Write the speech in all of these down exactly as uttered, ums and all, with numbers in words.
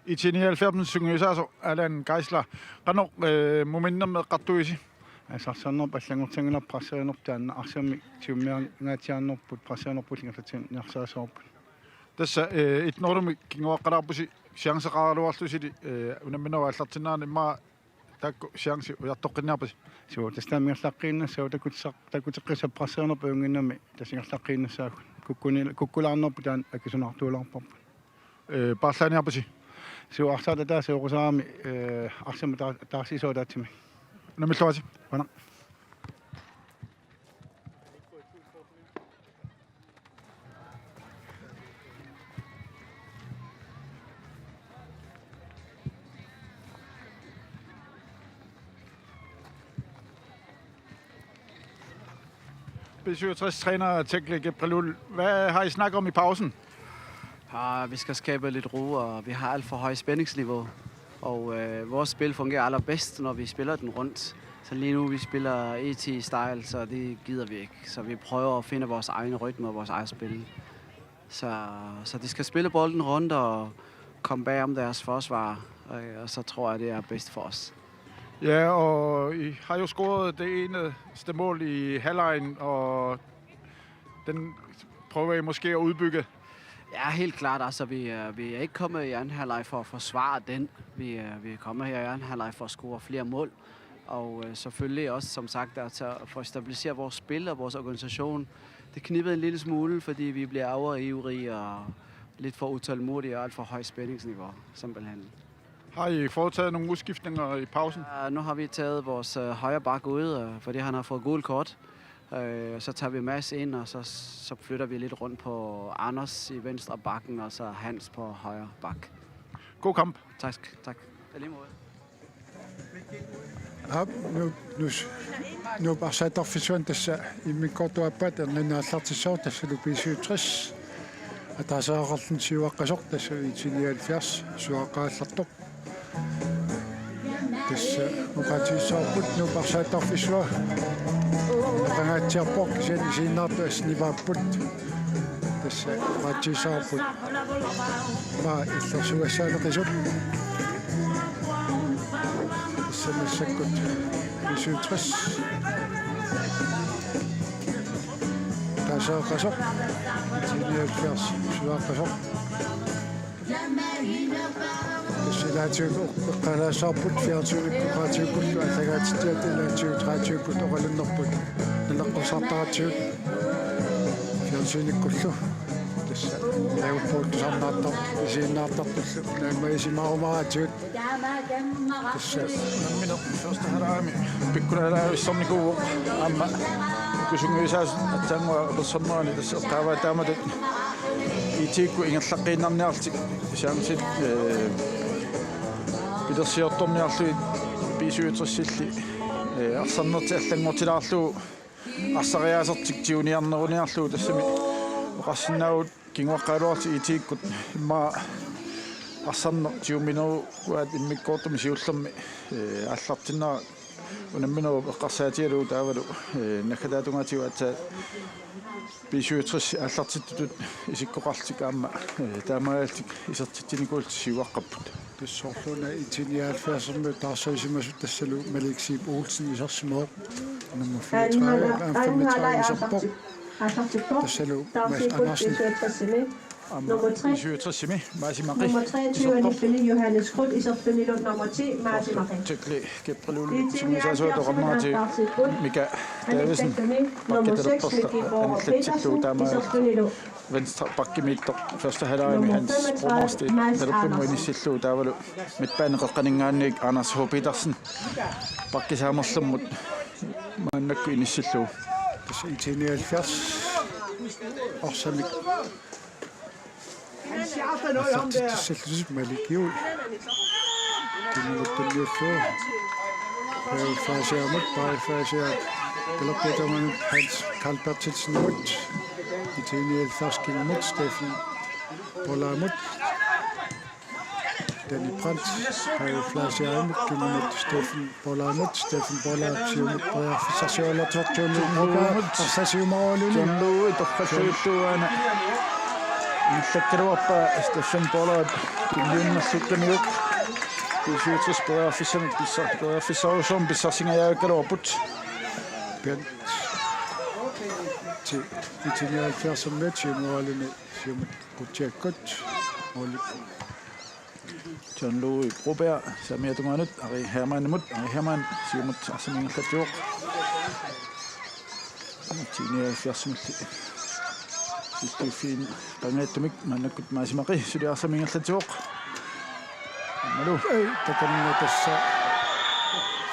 I T nioghalvfems sungiusaasoq Allan Geisler. Qanoq, eh, muminnermi eqqartuisi? Arsarnerput allanngortinngilarput presserinerput taanna arsamik tigummiangaatsiarnerput presserinerput ingerlatinniarsarisoorput. Tassa, eh, et nul-imik kinguaqqalaarpusi chanceqaraluarlusi, eh, unamminerup aallartinnerani immaqa taakku chance ujartoqqinniarpasi. Suu, tassa taama ingerlaqqiinnassaaq takutissaq-, takuteqqissap presserinerput ajunnginnami tassa ingerlaqqiinnassaagut. Kukkuni-, kukkulaarnerput taanna akisunaartuulaarparput. Eh, paarlaaniarpasi. Suu, arsaat ataaseq oqusarami, eh, arsamut taa-, taarsisoq ataatsimik. Unammilluarisi. Qujanaq. B syvogtres træner Tekle Gebrelul. Hvad har I snakket om i pausen? Ah, vi skal skabe lidt ro, og vi har alt for højt spændingsniveau. Og øh, vores spil fungerer allerbedst, når vi spiller den rundt. Så lige nu, vi spiller E T-style, så det gider vi ikke. Så vi prøver at finde vores egen rytme og vores eget spil. Så, så de skal spille bolden rundt og komme bagom deres forsvar, øh, og så tror jeg, det er bedst for os. Ja, og I har jo scoret det eneste mål i halvlejen, og den prøver I måske at udbygge. Ja, helt klart. Altså, vi, øh, vi er ikke kommet i anden halvleg for at forsvare den. Vi, øh, vi er kommet her i anden halvleg for at score flere mål. Og øh, selvfølgelig også, som sagt, at tage, for at stabilisere vores spil og vores organisation. Det knippede en lille smule, fordi vi bliver overivrige og lidt for utålmodige og alt for højt spændingsniveau, simpelthen. Har I foretaget nogle udskiftninger i pausen? Ja, nu har vi taget vores øh, højre bak ud, øh, fordi han har fået gult kort. Øh, så tager vi Mads ind, og så, så flytter vi lidt rundt på Anders i venstre bakken, og så Hans på højre bak. God kamp. Tak, tak. I lige måde. Aap, nu, nu, nu arsaattarfissuani tassa immikkoortup aappaata ernani aallartissavarput tassalu B syvogtres. Ataaseq aqagu siuaqqasoq tassalu I T nioghalvfjerds, siuaqqat aallartoq. Tassa oqaatigissavarput nu arsaattarfissua. Naqangaatsiarpoq kisianni isiginnaartut assut nipaapput. Tassa oqaatigissavarput. Maa illersugassaaneqisut. Tassa massakkut B syvogtres. Ataaseq aqagu I T nioghalvfjerds siuaqqasoq. Tassa ilaatigut eqqaalaassavarput fjernsynikkut oqaatigikkullu allagaatitsiat ilaatigut oqaatigikkullu oqalunnerput naleqqusaartaratsigu fjernsynikkullu. Tassa najuuppugut tusarnaartar-, isiginnaartartullu naammagisimaarumaaratsigu. Tassa unammineq første halvlegimi pikkulaalaavissornikuuvoq aamma kusungiusaas atsaanngua apersornerani tassa eqqaavaa taamatut I T-kkut ingerlaqqiinnarniarlutik chancit, eh, pilersiortorniarlugit B syvogtres-illi, eh, arsarnertik allanngortilaarlugu arsariaasertik tiguniarneruniarlugu tassami oqarsinnaavugut kinguaqqagaluarlutik I T-kkut immaqa arsarneq tigumminerugaat immikkoortumi siullermi, eh, aallartinnera unamminerup eqqarsaatigalugu taavalu, eh, naggataatungaatigut aatsaat B syvogtres aallartittutut isikkoqarlutik aamma, eh, taamaalillutik isertitsinikuullutik siuaqqapput. Tassa soorlu una I T nioghalvfjerds-ermiut taarsavisimasut tassalu Malik Zeeb Olsen isersimavoq. Nummer fireogtredive, femogtredive iserpoq. Tassalu Mads Andersen. Aamma B syvogtres-imi Maasi Maqi. Nummer treogtyve iserpoq. Johannes Krudt isertunilu nummer ti Maasi Maqi. Tekle Gebrelul sungiusaasoq toqarnerati Mika Davidsen. Pakkitelerperta anillatsillugu taamaat isertunilu. Venstre bakkimiittoq første halvlegimi Hans Bromarstedt naleqqimmut inissillugu taavalu midtbanep qeqqaninngaanniit Anders H. Petersen bakkisaamerlermut maannakkut inissillugu. Tassa I T nioghalvfjerds arsamik aallartitsissallusi Malik Juul. Tunniuttunniullugu. Pave Fleischermut, Pave Fleischer. Pelerpiatamanut Hans Karl Berthelsenimut. I T nioghalvfjerds kingumut Steffen Polamut. Danny Brandt, Pave Fleischermut, kingumut Steffen Polamut, Steffen Pola siumut periarfissarsiorluartoq John Lou Broberg, arsaq siumarualuni. John Lou torrallagillugu aana. Ingerlakkaluarpaa Steffen Poulsen tunniunnerluttamiuk. B syvogtres periarfissamik pissa-, periarfissarujussuarmik pissarsingajaakkaluarput. Pian ti-, I T nioghalvfjerdsimiut siumuaraluni siumut qutsiakkut. Målip. John Louis Broberg saamiata tungaanut Ari Hermannimut, Ari Hermann siumut arsaq ingerlatsivoq. I T nioghalvfjerdsimilli. Sittuiffin qangaattumik maannakkut Maasi Maqe suli arsaq ingerlatsivoq. Aammalu. Ei, takanna tassa.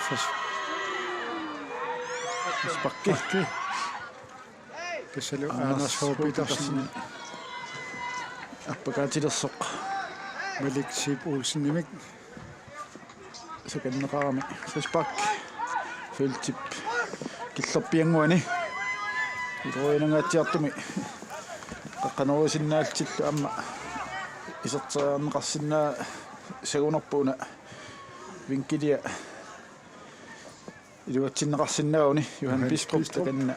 Fas-, frisparki. Frisparki. Tassalu Anders Anders H. H. Petersen. Petersen. Appakaatilersoq. Malik Sip Olsenimik. Sakanneqarami frispark. Feltip killerpiannguani. Iluinangaatsiartumi. Qaqqaneruisinnaallutillu aamma iserteriarneqarsinnaa sagunerpuna. Vinkilia. Iluatsinneqarsinnaaguni Johan Johan Bistrup Bistrup. Takanna.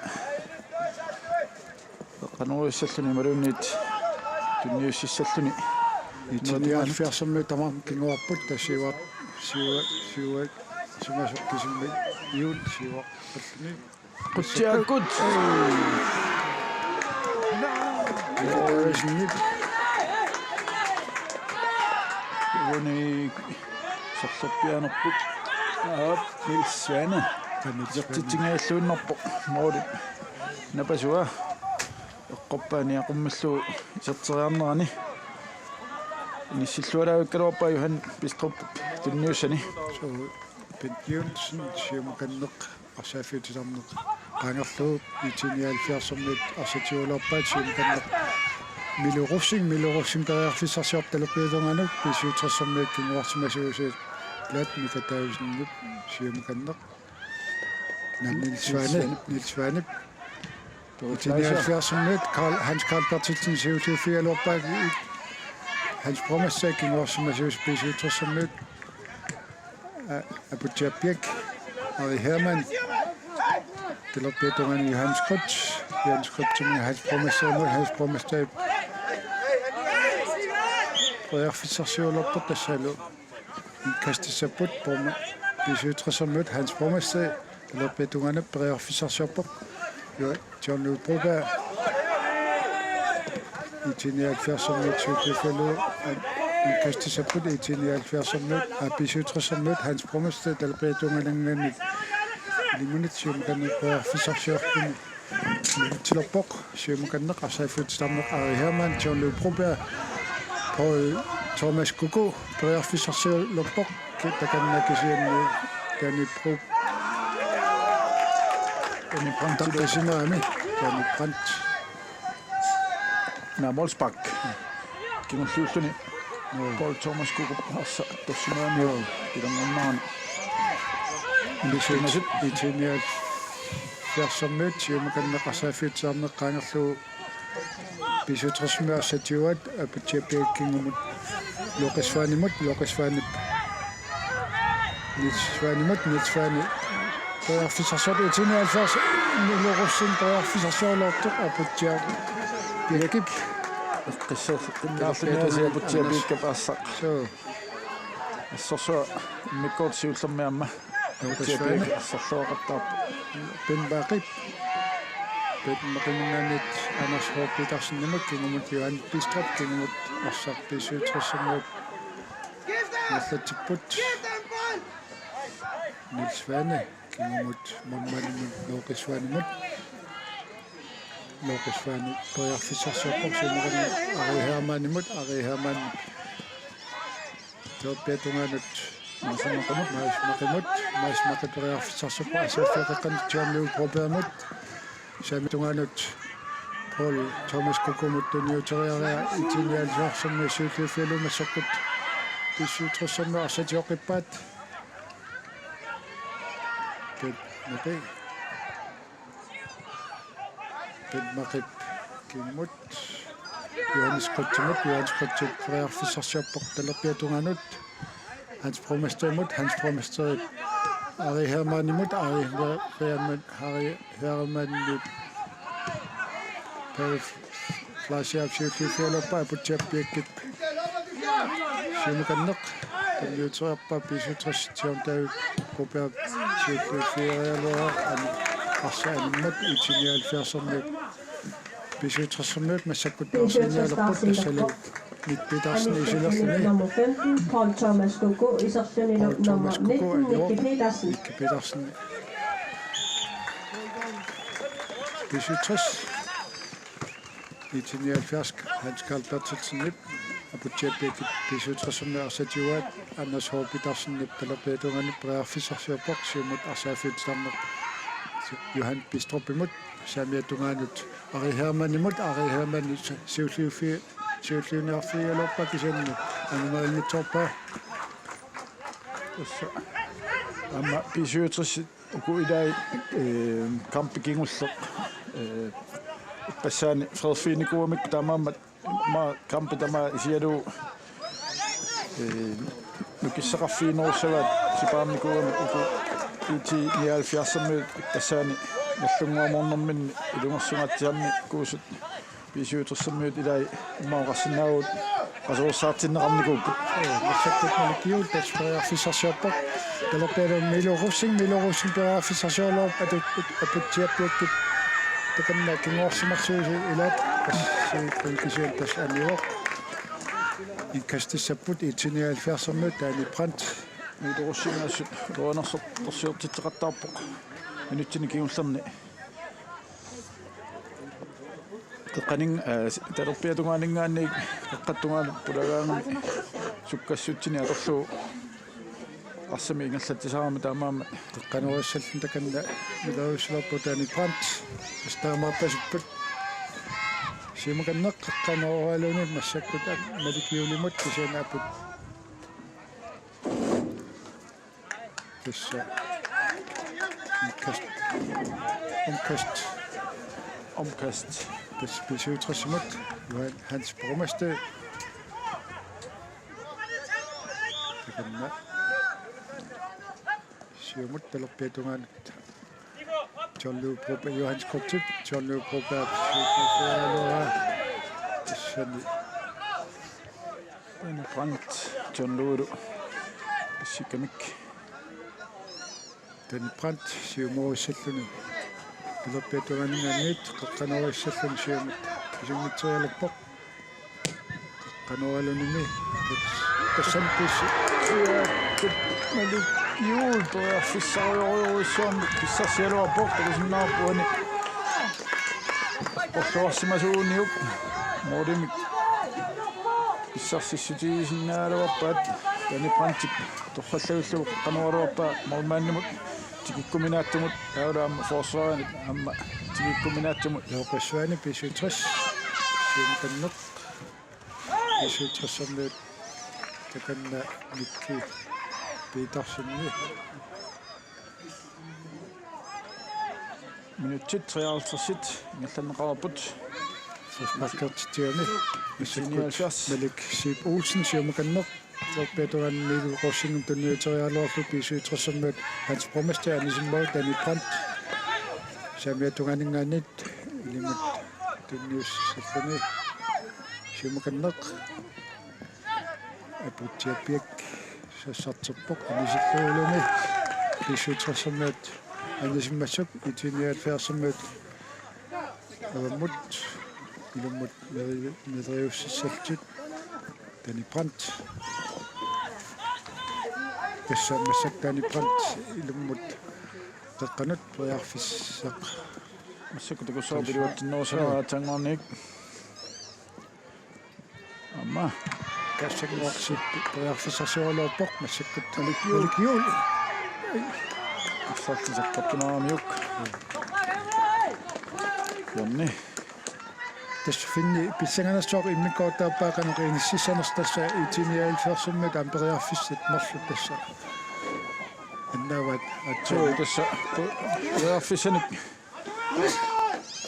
Qanorujussuarluni imaluunniit tunniussissalluni. I T nioghalvfjerdsimiut tamarmik kinguarput tassa siua-, siua-, siua-, simasoq kisimmi iut siuaqqalluni. Qutsiakkut. Uani sorlerpiaanerput. Aap, Niels Svane. Niels Svane. Isertitsingajalluinnarpoq. Måli. Napasua. Eqqorpaa niaqummillugu iserteriarnerani. Inissillualavikkaluarpaa Johan Bistrup tunniussani. Suu, Bent Nielsen, siumukanneq. Arsaaffiutisarneq qaangerlugu I T nioghalvfjerdsimiut arsaq siulerpaat siumukanneq Milo Rosing, Milo Rosing periarfissarsiorpoq talerpiata tungaanut B syvogtresimiut kinguarsimasuusiit Gladmik Davidsenip siumukanneq. Niels Svane, Niels Svane. I T nioghalvfjerdsimiut Karl, Hans Karl Berthelsen siuliuffigaluarpaa Hans Brommestedt kinguarsimasuusiit B syvogtresimiut. A-, Aputsiapiak, Ari Hermann, talerpiata tungaanut Johan Skott, Johan Skottimit Hans Brommestedtimut, Hans Brommestedt periarfissarsiulerpoq tassalu kastissapput Bromma-, B syvogtresimiut Hans Brommestedt talerpiata tungaanut periarfissarsiorpoq. Johan John Louis Broberg, I T nioghalvfjerdsimiut syvogtyve, kastissapput I T nioghalvfjerdsimiut, A B syvogtresimiut, Hans Brommestedt, talerpiata tungaanut, ilimanut siumukanneq periarfissarsiorluni. Tilerpoq, siumukanneq, arsaaffiutisarneq, Ari Hermann, John Louis Broberg, Paul Thomas Kuku, periarfissarsiulerpoq, ki-, takanna kisianni Danny Bro-, Danny Brandt. Tappisimaami, Danny Brandt. Naa, målspark. Kingulliulluni. Joo. Paul Thomas Kukup arsaq tappisimaami. Joo. Ilanngunnaani. Ilisimasut. I T nioghalvfjerdsimiut siumukanneq arsaaffiutisarneq qaangerlugu B syvogtresimiut arsaq siuaat Aputsiapiak kingumut Lukas Svanimut, Lukas Svanip Niels Svanimut, Niels Svani periarfissarsiorpoq I T nioghalvfjerds, Milo Rosing periarfissarsiorpoq Aputsiapiakip. Eqqissersinnaalluarniarsi Aputsiapiakkap arsaq. Suu. Assorsuaq immikkoortoq siullermi aamma. Aputsiapiak assorluaqattaarpoq. Bent Maqip. Bent Maqiminngaanniit Anders H. Petersenimut kingumut Johan Bistrup kingumut arsaq B syvogtresimiut. Ingerlatsipput. Niels Svane kingumut mammanimut Lukas Svanimut. Lukas Svani periarfissarsiorpoq siumukanneq Ari Hermannimut, Ari Hermann talerpiata tungaanut Maasi Maqimut, Maasi Maqimut, Maasi Maqip periarfissarsiorpoq arsaq qeqqanut John Louis Brobergimut, saamiata tungaanut Paul Thomas Kukumut tunniuteriaraa I T nioghalvfjerdsimiut siulliuffigalugu massakkut B syvogtresimiut arsaq sioqqippaat. Bent Maqip. Bent Maqip kingumut. Johan Skottimut, Johan Skottip periarfissarsiorpoq talerpiata tungaanut. Hans Brommestedtimut, Hans Brommestedtip Ari Hermannimut, Ari Hermann, Ari Hermannip Paul Laasiap siulliuffigaluarpaa, Aputsiaq Piakkip siumukanneq tunniuteriarpaa, B syvogtres John David Broberg siulliuffigaluaraa, arsaq animmat I T nioghalvfjerdsermiut B syvogtresermiut massakkut taarsiinialerput, tassalu Nick Petersen isilerluni. Nummer femten, Paul Thomas Koko, iserluni Paul nummer Thomas Koko, nitten, Nicky joo. Petersen. Nicky Petersen. B syvogtres. I T nioghalvfjerds, Hans Karl Berthelsenip, Aputsiaq Piakkip B syvogtresermiut arsaq atugaat, Anders H. Petersenip talerpiata tungaanut periarfissarsiorpoq, siumut arsaaffiup titarneq Johan Bidstrupimut, saamiata tungaanut Ari Hermannimut, Ari Hermann siulliuffi-, siulliuniarfigigaluarpaa kisianni angumerinngitsoorpaa. Tassa aamma B syvogtres uku ilai, eh, kampi kingulleq, eh, ippassaani Frederikianikuugamik taamaammat aamma kampi tamaat isigalugu, eh, nukissaqarfiginerussavaat sipaarnikuugamik uku I T nioghalvfjerdsermiut ippassaani Nagdlunguamoornerminni ilungersungaatsiarnikuusut B syvogtresermiut ilai immaqa oqarsinnaavugut qasuersaartinneqarnikuupput. Ee, massakkut Malik Juul tassa periarfissarsiorpoq. Talerpialuunniit Milo Rosing, Milo Rosing periarfissarsioraluarpoq, atu-, Aputsiaq Piakkip takanna kinguarsimarsuusi ilaat, tassa kisianni tassa anivoq. Indkastissapput I T nioghalvfjerdsermiut, Danny Brandt. Milo Rosing assut ulorianersortorsiortitseqattaarpoq minutsini kingullerni. Qeqqanin-, eh, talerpiata tungaaninngaanniit qeqqata tungaanut pulagaangamik sukkassutsinik atorlugu arsamik ingerlatsisaramik taamaammat. Qeqqanoorissalluni takanna miloriussilerpoq Danny Brandt. Tassa taamaappassippat. Siumukanneq qeqqanooraluni massakkut Malik Juulimut kisianni Aput. Tassa omkast. Omkast. Omkast. Tassa B syvogtresimut Johan Hans Borgmester. Takanna. Siumut talerpiata tungaanut. John Lou Broberg, Johannes Kotip, John Lou Broberg, tassani. Danny Brandt, John Lou, pissikkamik. Danny Brandt, siumoorissalluni. Talerpiata tungaaninngaanniit, qeqqanoorissalluni siumut. Isunngitserialerpoq. Qanoq alunimi. Tassani pissi. Malik Juul periarfissarujorujussuarmik pissarsigaluarpoq, takusinnaavarput uani. Porluarsimasuuniuk. Målimik pissarsissutigisinnaagaluarpaat. Danny Brandtip torrallagullugu qanoq aluarpaa målmandimut tikikkuminaatsumut. Taavalu aamma forsvarinit aamma tikikkuminaatsumut. Jooqassuani B syvogtres. Siumukanneq. B syvogtresermiut takanna Miki Petersenimi. Minutsit treoghalvtreds ingerlanneqarput. Saafmarkertitsiami. Nioghalvfjerds. Malik Sip Olsen siumukanneq. Talerpiata tungaanut Milo Rosingimut tunniuteriaraluarlugu B syvogtresermiut Hans Borgmester anisimmagu Danny Brandt. Saamiata tungaaninngaanniit ilimut tunniussalluni siumukanneq. Aputsiaq Piak sassarterpoq anisillugulumi B syvogtresermiut anisimmassuk I T nioghalvfjerdsermiut avammut ilummut neri-, neriussissallutik. Danny Brandt. Tassa massakkut Danny Brandt ilummut qeqqanut periarfissaq. Massakkut takussavarput iluatsinnerusaraat aatsaannguarniit. Aamma. Kassannguarsi periarfissarsioraluarpoq massakkut. Malik Juul. Malik Juul. Arsarlu sakkortuneramiuk. Jonni. Tassa Finni pissanganarsuaq immikkoortup aappaaqanaq inississanersoq tassa I T nioghalvfjerdsermiut aamma periarfissat marluk tassa. Annaavaat aatsaat. Suu, tassa periarfissanik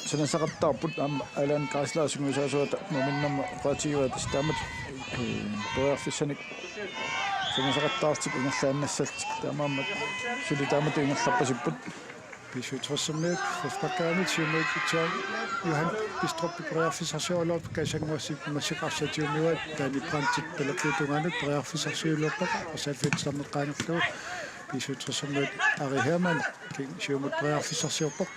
sanasaqattaarput aamma Allan Kreisler sungiusaasuata Muminnermut oqaatigivaat tassa taamatut, eh, periarfissanik sanasaqattaarlutik ingerlaannassallutik taamaammat suli taamatut ingerlappasipput. B syvogtres-ermiut frisparkeramik siumut Johan Bistrup periarfissarsioraluarpoq, Kaasannguassi massakkut arsaq tigummivaat, Danny Brandt talerpiata tungaanut periarfissarsiulerpoq, arsaq fyrre titarneq qaangerlugu B syvogtres-ermiut Ari Hermann ki-, siumut periarfissarsiorpoq.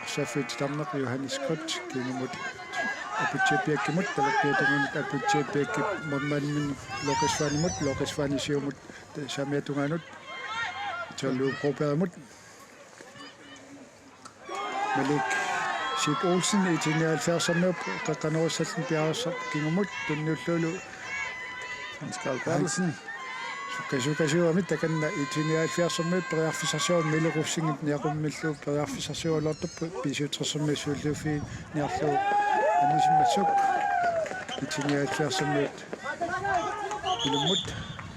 Arsaq fyrre titarneq Johannes Krudt kingumut Aputsiaq Bjerkimut, talerpiata tungaanut Aputsiaq Bjerkip målmandimut Lokisvanimut, Lokisvani siumut saamiata tungaanut Charlie Brobergimut. Malik Sip Olsen, I T nioghalvfjerds-ermiup qeqqanoorissalluni piareersarpoq kingumut tunniullunilu Hans Karl Berthelsen. Sukka-, sukkasuumik takanna I T nioghalvfjerds-ermiut periarfissarsiorami Milo Rosingip niaqummillu periarfissarsioraluartoq, B syvogtres-ermiut siulliuffiginniarlugu anisimmassuk. I T nioghalvfjerds-ermiut ilummut,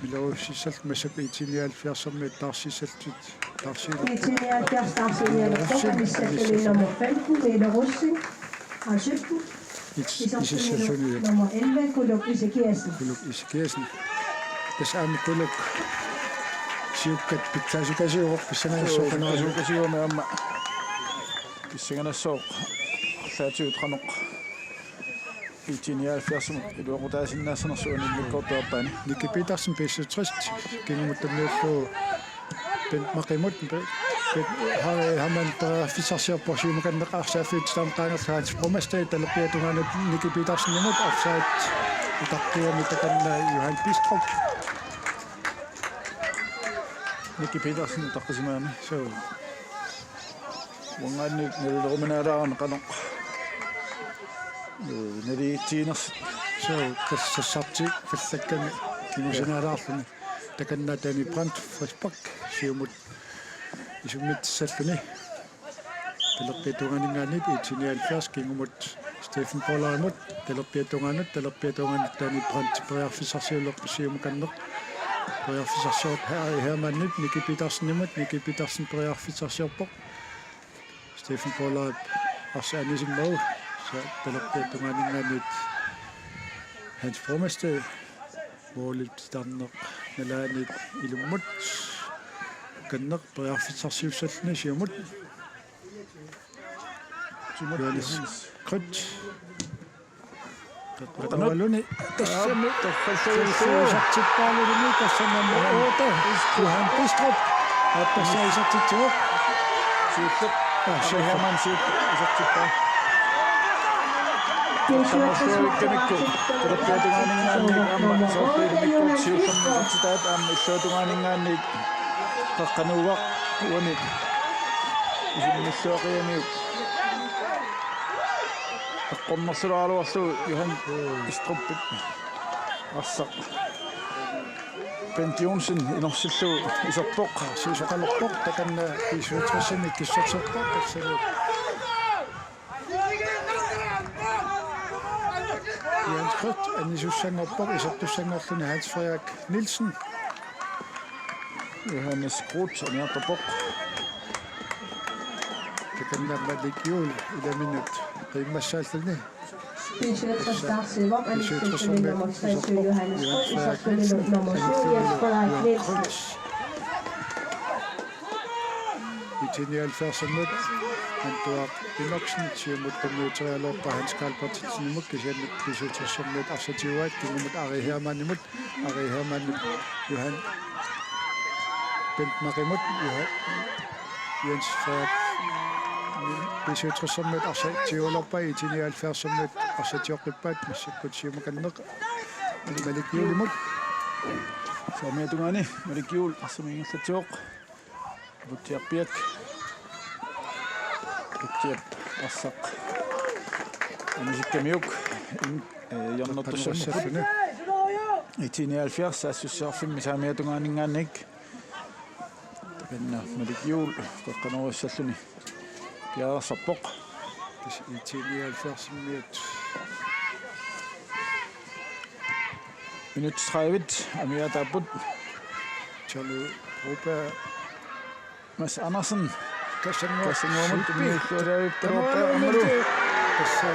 Milo Rosingillu massakkut I T nioghalvfjerds-ermiut taarsiissallutik. Taarsiilu. I T nioghalvfjerds taarsiinialerpoq, anissalluni nummer femten, Milo Rosing, A sytten. Is-, isertuni isertuni nummer elleve, Kuluk Ezekiassen. Kuluk Ezekiassen. Tassa aamma Kuluk siukkat pitsaasukasiuvoq, pissanganassaaq. Joo, qanoq. Pitsaasukasiuvoq aamma. Pissanganassaaq. Arlaatigut qanoq I T nioghalvfjerds-imut iluaqutaasinnaassanersoq uani immikkoortup aappaani. Nicky Petersen, B syvogtres, kingumut tunniullugu Bent Maqimut, Be-, Be-, Harry Hermann periarfissarsiorpoq, siumukanneq arsaq fyrre titarneq qaangerlugu Hans Brommestad talerpiata tungaanut Nicky Petersenimut, offside utaqqiami takanna Johan Bistrup. Nicky Petersen utaqqisimagami. Suu. Uangaanniit nalileruminaalaarami qanoq. Ee, naligiitsiginersut. Suu, qassassartik fallakkami kingusinaalaarluni. Takanna Danny Brandt frispark siumut isummitsissalluni. Talerpiata tungaaninngaanniit I T nioghalvfjerds kingumut Steffen Pollardimut, talerpiata tungaanut, talerpiata tungaanut Danny Brandt periarfissarsiulerpoq, siumukanneq periarfissarsiorpoq Harry Hermannip Nicky Petersenimut, Nicky Petersen periarfissarsiorpoq. Steffen Pollard arsaq anisimmagu, sa-, talerpiata tungaaninngaanniit Hans Brommestad, målip titarneq nalaaniit ilummut kanneq periarfissarsiussalluni siumut. Johannes Krudt. Qeqqatooraluni. Tassami. Tassami. Isertippaaluni, tassami nummer otte. Johan Bistrup. Aappassaanik isertitsivoq. Siulleq. Aa, siulleq. Hermann siulleq isertippaa. Tassami talerpiata tungaaninngaanniit aamma soorlu immikkoortoq siullermik isertitaat aamma illuatungaaninngaanniit qeqqanuugaq uani. Isimmilluaqiamiuk. Eqqornersulaaluarlugu Johan Bistrupip arsaq Bent Johnsen inorsillugu iserpoq. Siusoqalerpoq, takanna B syvogtres-imi kissersorpoq, tassani. Johan Krudt anisussanngorpoq, isertussanngorluni Hans Frederik Nielsen. Johannes Krudt aniartorpoq. Takanna Malik Juul ilaminut qiimmassaalluni. B syvogtres taarsivoq, B syvogtres-ermiut nummer treogtyve Johannes Krudt, isertunilu nummer syv Jens Frederik Nielsen. I T nioghalvfjerds-ermiut Antuaq Enoksen siumut tunniuteriaraluarpaa Hans Karl Berthelsenimut, kisianni B syvogtres-ermiut arsaq tiguaat kingumut Ari Hermannimut, Ari Hermannip Johan Bent Maqimut, Johan Jens Frederik. B syvogtres-ermiut arsaq tigualerpaa, I T nioghalvfjerds-ermiut arsaq tioqqippaat, massakkut siumukanneq Malik Juulimut. Saamiata tungaani Malik Juul arsamik ingerlatsivoq. Aputsiaq Bjerk. Aputsiap arsaq anisikkamiuk. In-, ee, hjørnertussanngorput. I T nioghalvfjerds saassussiorfimmi saamiata tungaaninngaanniit. Takanna Malik Juul qeqqanoorissalluni piareersarpoq. Tassa I T nioghalvfjerds-ermiut. Minutsit tredive amigaataapput. Charlie Broberg. Mads Andersen. Kaasannguaq. Kaasannguamut. Sippi. Tunniulluni. Tamarluunniit. Tassa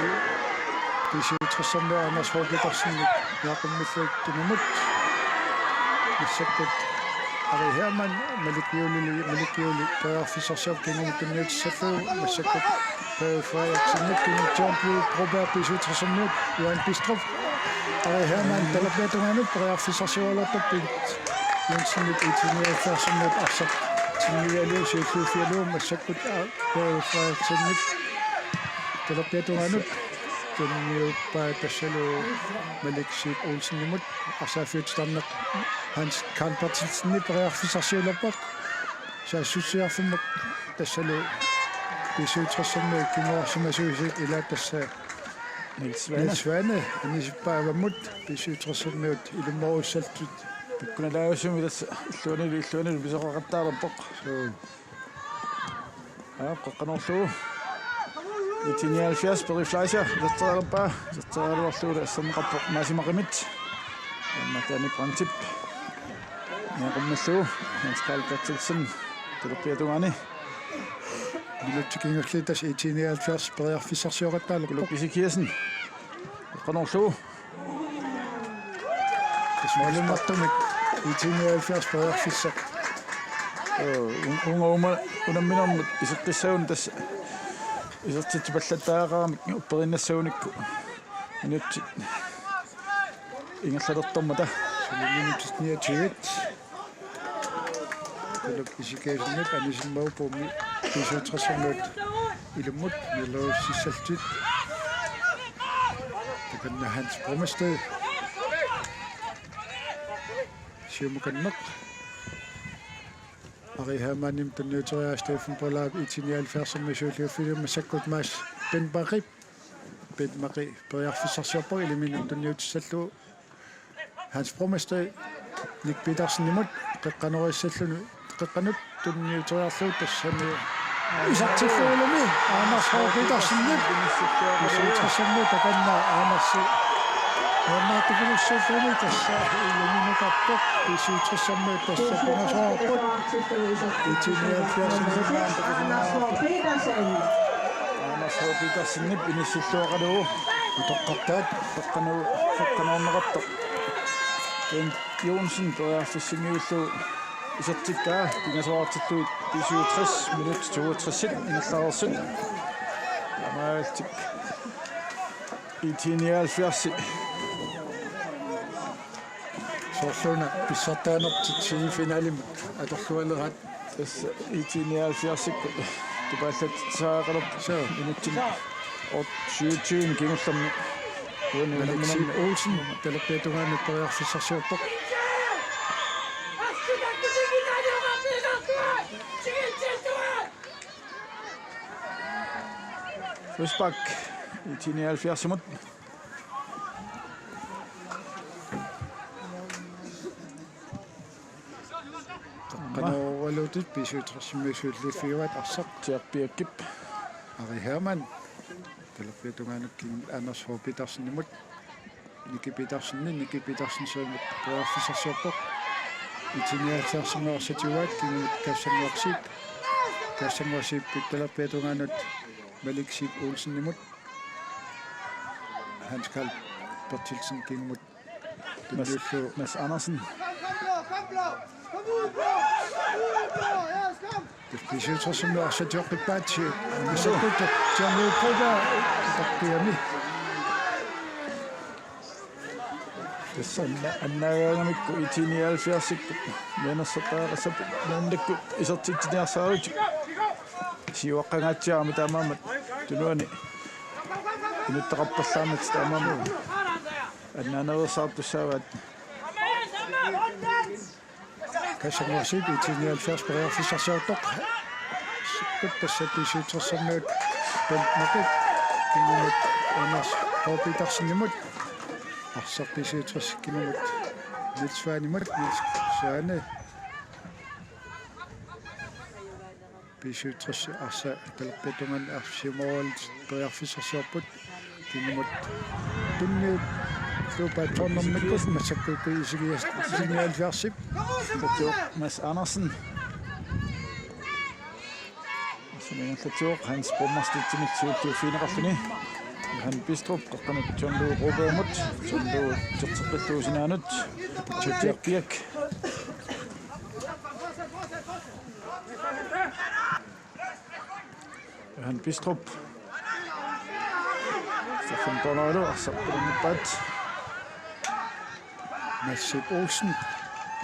B syvogtres-ermiut Anders H. Petersen niaqummillugu tunumut. Massakkut Ari Hermann, Malik Juuli, Malik Juuli periarfissarsiorpoq kingumut tunniutissallugu, massakkut Pave Frederiksenip, kingumut John Blue, Broberg, B syvogtresimiut, Johan Bistrup, Ari Hermann, talerpiata tungaanut periarfissarsioraluartoq, Bent Jensenip, I T nioghalvfjerdsimiut, arsaq timigalugu, siulliuffigalugu, massakkut, aa, Pave Frederiksenip, talerpiata tungaanut, tunniuppaa tassalu Malik Siip Olsenimut, arsaaffiup titarneq Hans Karl Berthelsenip periarfissarsiulerpoq. Saassussiarfimmut tassalu B syvogtresimiut kinguarsimasuusiit, ila tassa Niels Svane. Niels Svane anisippaa avammut, B syvogtresimiut ilummoorussallutik. Pikkunalaajusumi tassa illuanili, illuanili pisoqaqattaalerpoq. Suu. Aa, qeqqanoorlugu. I T nioghalvfjerds, Peri Fleischer, iserterialerpaa, iserteriaraluarlugu asserneqarpoq Maasi Maqimit. Aamma Danny Brandtip. Niaqummallugu, Hans Karl Berthelsen, talerpiata tungaani. Minutsit kingulliit tassa I T nioghalvfjerds periarfissarsioqattaalerpoq. Uluk Ezekiassen. Qeqqanoorlugu. Tassa malunnartumik I T nioghalvfjerds periarfissaq. Joo, un-, uunga uuma unamminermut iseqqissagunik tassa isertitsipallattariaqaramik upperiinnassagunikku minutsit ingerlalertormata. Suli minutsit niogtyve. Uluk Ezekiassenip anisimmagu puumi B syvogtresimiut ilummut niulerussallutik. Takanna Hans Brommested. Siumukanneq. Ari Hermannimut tunniuteriaraa, Steffen Poulsen I T nioghalvfjerdsimi siulliuffigalugu, massakkut Mads Bent Maqip. Bent Maqip periarfissarsiorpoq, iliminut tunniutissallugu. Hans Brommested, Nick Petersenimut, qeqqanoorissalluni, qeqqanut tunniuteriarlugu, tassami isertillugulumi Anders H. Petersenip, B syvogtresimiut, takanna Anders H. Petersenimut, tassa ilumut inuuneqarpoq, B syvogtresimiut tassa pingasoorput, I T nioghalvfjerdsimiut Anders H. Petersenip inissilluaqalugu utoqqartaat, qeqqanuu-, qeqqanoorneqartoq. Bent Johnsen periarfissinngillugu isertikkaa, pingasoorartillugit B syvogtres, minut toogtres ingerlareersut. Taamaalillutik I T nioghalvfjerds. Soorluuna pissartaanertik semifinalimut atorlualeraat. Tassa I T nioghalvfjerdsikkut tupaallatsisariaqalerput. Suu. Minutsit syvogtyve kingullermi. Uani Malik Siip unamminami Olsen, talerpiata tungaanut periarfissarsiorpoq. Frispark. I T nioghalvfjerdsimut. Qanoq valuutit B syvogtresimiut siulliuffigaat arsaq. Jack Birkip. Ari Hermann. Talerpiata tungaanut kingumut Anders H. Petersenimut. Nicky Petersen, Nicky Petersen siumut periarfissarsiorpoq. I T nioghalvfjerdsimi arsaq tiguaat, kingumut Kassannguaq Zeeb. Kassannguaq Zeeb talerpiata tungaanut Malik Siip Olsenimut. Hans Karl Berthelsen kingumut. Mads, tunniullugu Mads Andersen. B syvogtresimi arsaq tiguaat. Massakkut John Broberg. Tappiami. Tassa anna-, annaagaangamikku I T nioghalvfjerdsikkut mianersortariaqassapput, maannakkut isertitsiniarsarigaluarlutik. Siuaqqangaatsiarami taamaammat tunuani inuttaqarpallaarnata taamaammat annaanereersaartussaavaat. Kassannguaq Zeeb I T nioghalvfjerds periarfissarsiortoq. Sikkut tassa B syvogtresimiut Bent Maqip kingumut Anders H. Petersenimut. Arsaq B syvogtres kingumut Niels Svanemut, Niels Svane. B syvogtres arsaq talerpiata tungaanut arsaq siumooralutik periarfissarsiorput. Kingumut tunniut luupaat cornermikkut, massakkukkut isigias-, isigialfiarsip. Mads Andersen. Sumi ingerlatsivoq Hans Brommestedimit siulliuffigineqarluni. Johan Bistrup, qeqqanut John Lou Brobergimut, John Lou uterteqqillugu sinaanut. Jack Birk. Johan Bistrup. Steffen Bornalo, arsaq qulunngippaat. Mads Ib Olsen.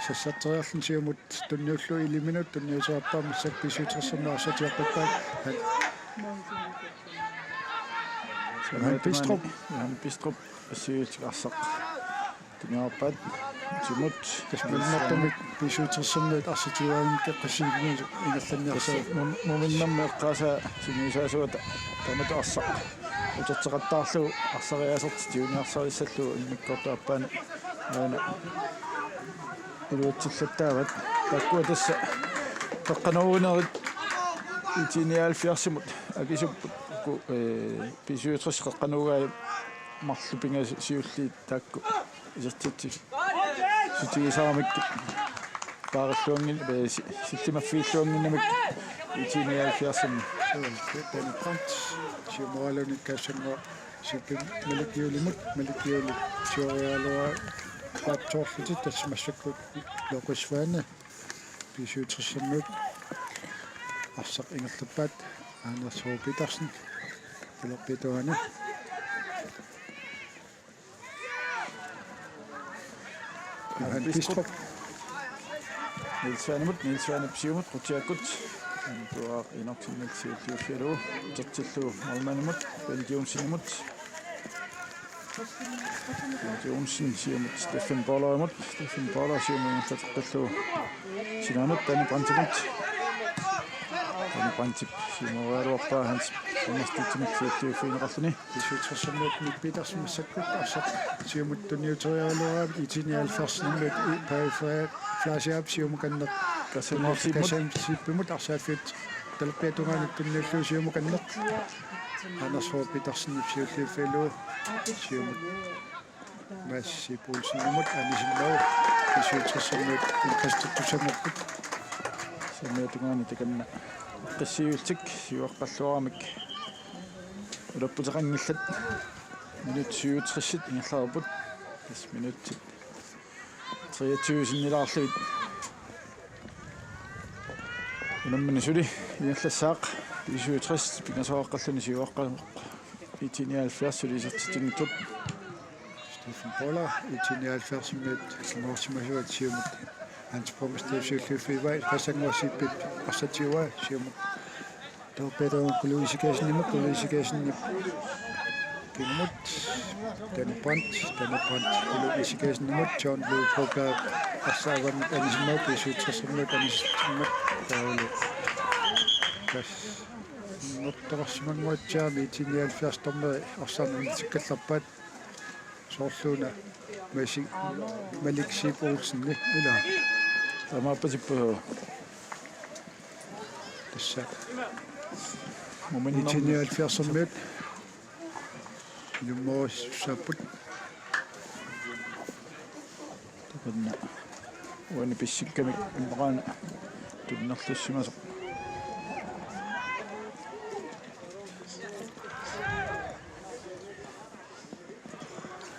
Sassarteriarluni siumut tunniullugu elleve minut tunniuteqarpaa, massakkut B syvogtressermiut arsaq tiguppaa. Johan Bistrup. Johan Bistrup. Assigiillutik arsaq. Tuniorpaat. Siumut. Tassa malunnartumik B syvogtressermiut arsaq tiguaanni qeqqassiivigineq ingerlanniarsaat. Mum-, muminnermi eqqaasaa sungiusaasuata taamatut arsaq uterteqattaarlugu arsariaasertik tiguniarsarissallugu immikkoortup aappaani aana iluatsillattaavat. Taakkua tassa qeqqanoorunerit I T nioghalvfjerdsimut akisupput, ku-, ee, B syvogtres qeqqanoogai marluk pingasuulliit taakku isertitsisutigisaramik paarilluanngin-, ee, si-, sillimaffigilluannginnamik I T nioghalvfjerdsimi. Danny Brandt, siumoraaluni Kassannguaq Siipimut Malik Juulimut, Malik Juuli siuariaraluaraa paatsoorlutik tassa massakkut Lokis Svane, B syvogtressermiut arsaq ingerlappaat, Anders H. Petersen, talerpiata tungaani. Johan Bistrup. Niels Svanemut, Niels Svanep siumut, qutsiakkut. Antuaq Enoksenip siulliuffigalugu. Utertillugu målmandimut, Bent Johnsenimut. Bent Johnsen siumut, Steffen Borlerimut. Steffen Borler siumut ingerlateqqillugu. Sinaanut Danny Brandtimut. Danny Brandtip siumoriaraluarpaa Hans Thomas Stitchimut siulliuffigineqarluni. B syvogtressermiut Mik Petersen massakkut arsaq siumut tunniuteriaraluaraat, I T nioghalvfjerdsermiut i-, Pave Fla-, Flaasiap siumukanneq. Kassannguaq Siipimut. Kassannguaq Siipimut arsaaffiit talerpiata tungaanut tunniullugu siumukanneq. Anders H. Petersenip siulliuffigalugu siumut Mads Ib Olsenimut anisimmagu B syvogtressermiut inqassittussanngorput. Talerpiata tungaani takanna qissiultik siuaqqalluaramik ulapputeqanngillat. Minut syvogtres ingerlareerput. Tassa minutsit treogtyve sinnilaarlugit. Unammineq suli ingerlassaaq, B syvogtres pingasoqaqqalluni siuaqqasoq, I T nioghalvfjerds suli isertitsinngitsut. Steffen Borler, I T nioghalvfjerdsimiut ilumoorsimasuat siumut Hans Borgstedip siulliuffigivaa, Kassannguaq Siipip arsaq tiguaa, siumut talerpiata tungaanut Kulu Isikassenimut, Kulu Isikassenip kingumut Danny Brandt, Danny Brandt Kulu Isikassenimut, John Louis Broberg arsaq avannut anisimmagu B syvogtressermiut anisimmat taavalu. Tassa nuttoqarsimannguatsiaami I T nioghalvfjerds dommeri arsaq anisikkallarpaat. Soorluuna Masi-, Malik Siip Olsen, ilaa. Taamaappasippoq. Tassa. Muminnermi. I T nioghalvfjerdsimiut ilumoorissaapput. Takanna uani pissikkamik immaqa aana tunnerlussimasoq.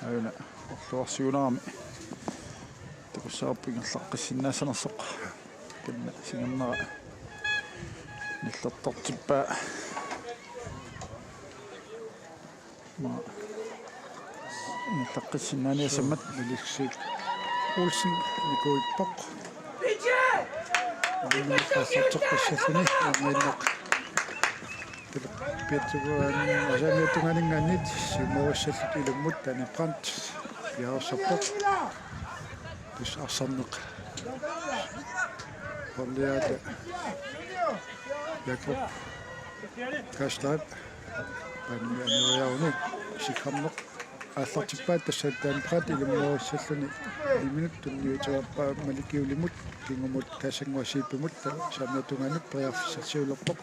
Aana orluarsiunerami takussavarput ingerlaqqissinnaassanersoq. Takanna singernera nillertortippaa. Maa ingerlaqqissinnaaniassammat. Malik Siip Olsen nikuippoq. Aamma aallarteqqissalluni aamma innaq. Talerpiata tungaani, asaamiata tungaaninngaanniit siumoorissallutik ilummut Danny Brandt piareersarpoq. Tassa arsarneq. Holliata Jakob Kaslap. Panmi aneriaruni isikkamneq. Aallartippaat tassa Danny Brandt ilumoorissalluni. Ni minut tunniuteqarpaa Malik Juulimut, kingumut Kassannguaq Siipimut, ta-, asaamiata tungaanut periarfissarsiulerpoq.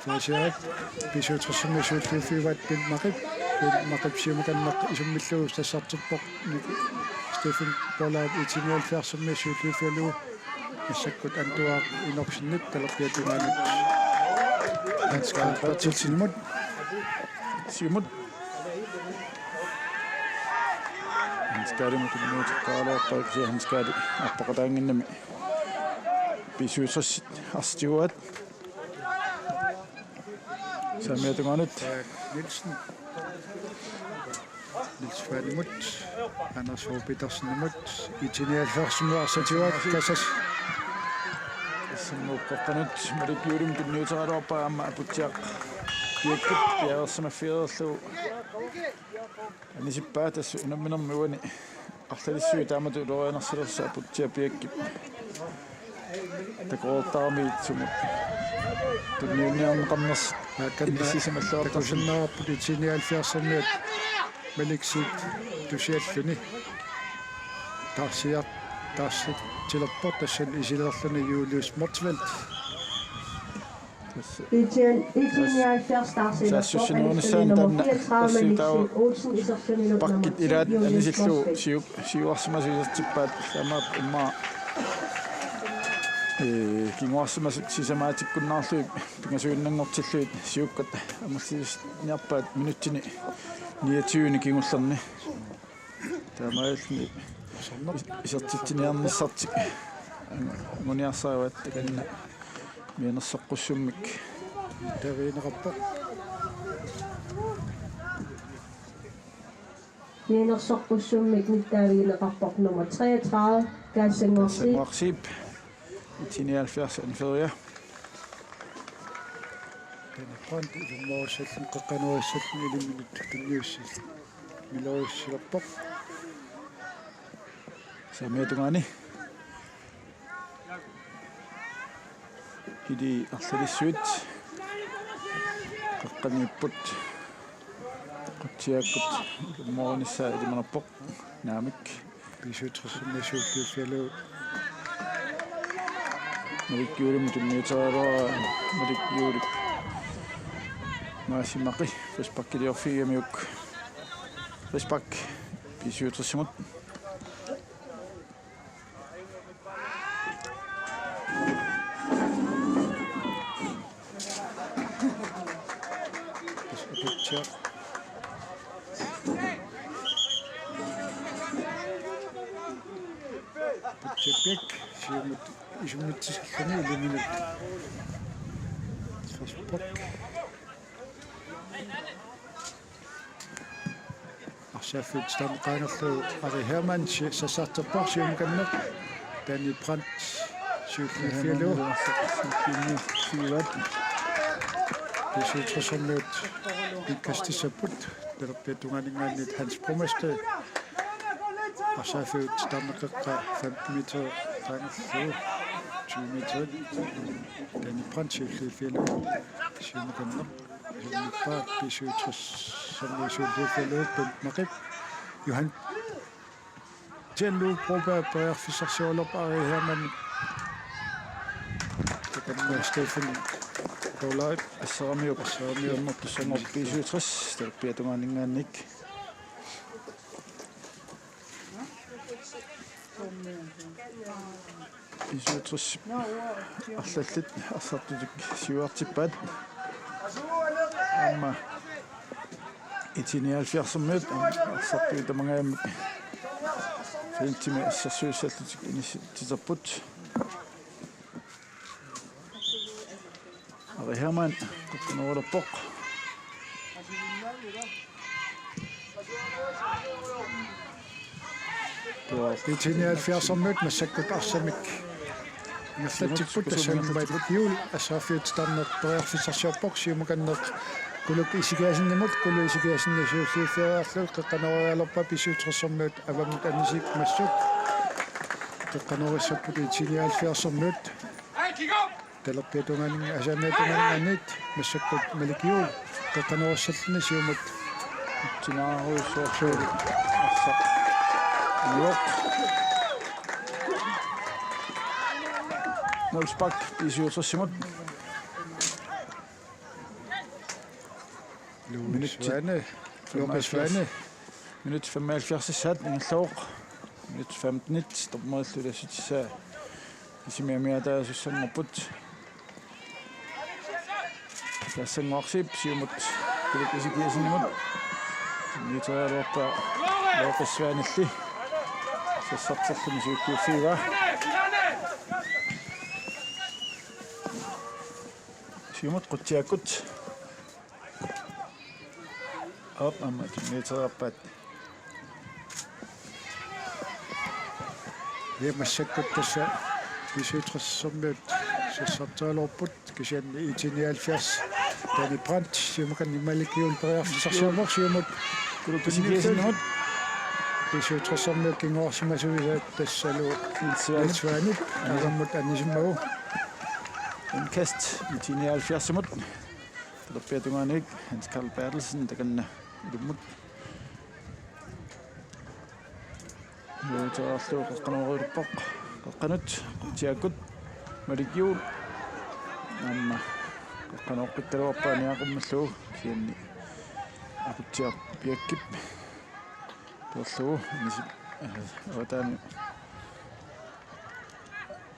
Flaasiarik B syvogtressermiut siulliuffigivaat Bent Maqip, Bent Maqip siumukanneq isummillugu sassartippoq. Ni-, Steffen Borler I T nioghalvfjerdsimiut siulliuffigalugu. Massakkut Antuaq Enoksenip talerpiata tungaanut Hans Karl Berthelsenimut. Siumut. Hans Karlimut tunniuteqqaaraluarpaa, kisianni Hans Karl arpaqataannginnami B syvogtres arsaq tiguaat. Saamiata tungaanut. Nielsen. Niels Svanemut. Anders H. Petersenimut. I-nioghalvfjerds arsaq tiguaat Kassas. Tassami ukkoqqanut Malik Juulimut tunniuteriaraluarpaa aamma Aputsiaq Piakkip piareersimaffigereerlugu. Anisippaa tassa unamminermi uani arlalissuit taamatut ulorianarsilersoq Aputsiaq Piakkip. Takoreertarami sumut tunniunniarneqarnersoq inissisimallortarsin. Takusinnaavarput I-nioghalvfjerdsimiut Malik Seid tusialluni. Taarsiar-, taarsitsilerpoq tassani isilerluni Julius Motzfeldt. Etienne, Etienne Nielsen, taarsilerpoq, saassussinuunissaan nummer fireogtredive, Malik Olsen, iserluni nummer ti, ilaat Julius anisillugu Motzfeldt. Siu-, siuarsimasut isertippaat, taamaappoq immaqa, ee, kinguarsimasut sisamaatikkunnaarlugit pingasuinnanngortillugit siukkat amerliarpaat minutsini niogtyveni kingullerni. Taamaalilluni isertitsiniarnissartik anguniarsaraat, takanna mianersoqqussummik. Taviineqarpoq. Mianersoqqussummik nittaavigineqarpoq nummer treogtredive, Kassannguaq Zeeb. Kassannguaq Zeeb. I-nioghalvfjerds anfører. Benny Brandt ilumoorussallugu qeqqanoorissalluni iliminut tunniussilerpoq. Saamiata tungaani. Ili arlalissuit qeqqaniipput. Qutsiaakkut ilumoornissaa ilimanarpoq. Naamik. B syvogtresimi siulliuffigalugu. Malik Juulimut tunniuteriaraluaraa, Malik Juulip Maasi Maqi frisparkiliorfigigamiuk. Frispark B syvogtresimut. Aputsiaq. Aputsiaq Piak siumut isummitsisilluni iliminut. Frispark. Arsaaffiup titarneq qaangerlugu Ari Hermann si-, sassarterpoq siumukanneq. Danny Brandt siulliuffigalugu. Siulliuffigalugu. B syvogtresimiut indkastissapput. Talerpiata tungaaninngaanniit Hans Brommeste. Arsaaffiup titarneq qeqqa femten meter qaangerlugu. Tyve meter. Danny Brandt siulliuffigalugu. Siumukanneq. Immippaat B syvogtresimiut siulliuffigalugu Bent Maqip. Johan Tianlu Broberg periarfissarsioraluarpoq Ari Hermann. Takanna Steffen Paulai. Asseramiuk. Asseramiuk. Immortussanngorpoq B syvogtres. Talerpiata tungaaninngaanniit. B syvogtres arlallit arsartutik siuartippaat. Aamma I-nioghalvfjerdsimiut arsartuit tamangajammik feltimi assersuissallutik inissititerput. Ari Hermann, qeqqanooraluarpoq. Tuo I-nioghalvfjerdsimiut massakkut arsamik ingerlatsipput, tassami Malik Juul arsaaffiup titarneq periarfissarsiorpoq, siumukanneq Kuluk Isikiasenimut, Kuluk Isikiasen siulliuffigalugu qeqqanooriaraluarpaa B syvogtresimiut avammut anisikkut massakkut. Qeqqanoorissapput I-nioghalvfjerdsimiut. Talerpiata tungaaninnga-, Saamiata tungaaninngaanniit massakkut Malik Juul qeqqanoorissalluni siumut. Tinaarujussuarlugu arsaq. Nuuk. Nuuk Spak B syvogtresimut. Louis Minutsit Svane. Louis Svane. Minut femoghalvfjerds ingerlavoq. Minut femtenit dommerillu ilassutissaa isimi amiataasussanngorput. Kassannguaq Zeeb siumut Kuluk Isikiasenimut. Niuterialuarpaa Louis Svanelli. Sassarterluni siulliuffigivaa. Siumut Qutsiaakkut. Op, aamma tunniutereerpaat. Ja massakkut tassa B syvogtressermiut sassartaalerput, kisianni I T nioghalvfjerds Danny Brandt siumut aamma Malik Juul periarfissarsiorpoq, siumut Kulup Ezekiassenimut. B syvogtressermiut kinguarsimasuisa tassalu Niels Svanip. Niels Svanip aamma anisimmagu. Indkast I T nioghalvfjerdsimut. Talerpiata tungaanut Hans Karl Berthelsen takanna ilummut. Juuteerlu qeqqanoorulerpoq. Qeqqanut, Aqutsiaakkut, Malik Juul. Aamma qeqqanooqqikkaluarpaa aniaqummallugu, kisianni Aqutsiaaq Piakkip peerlugu, anisi-, avataani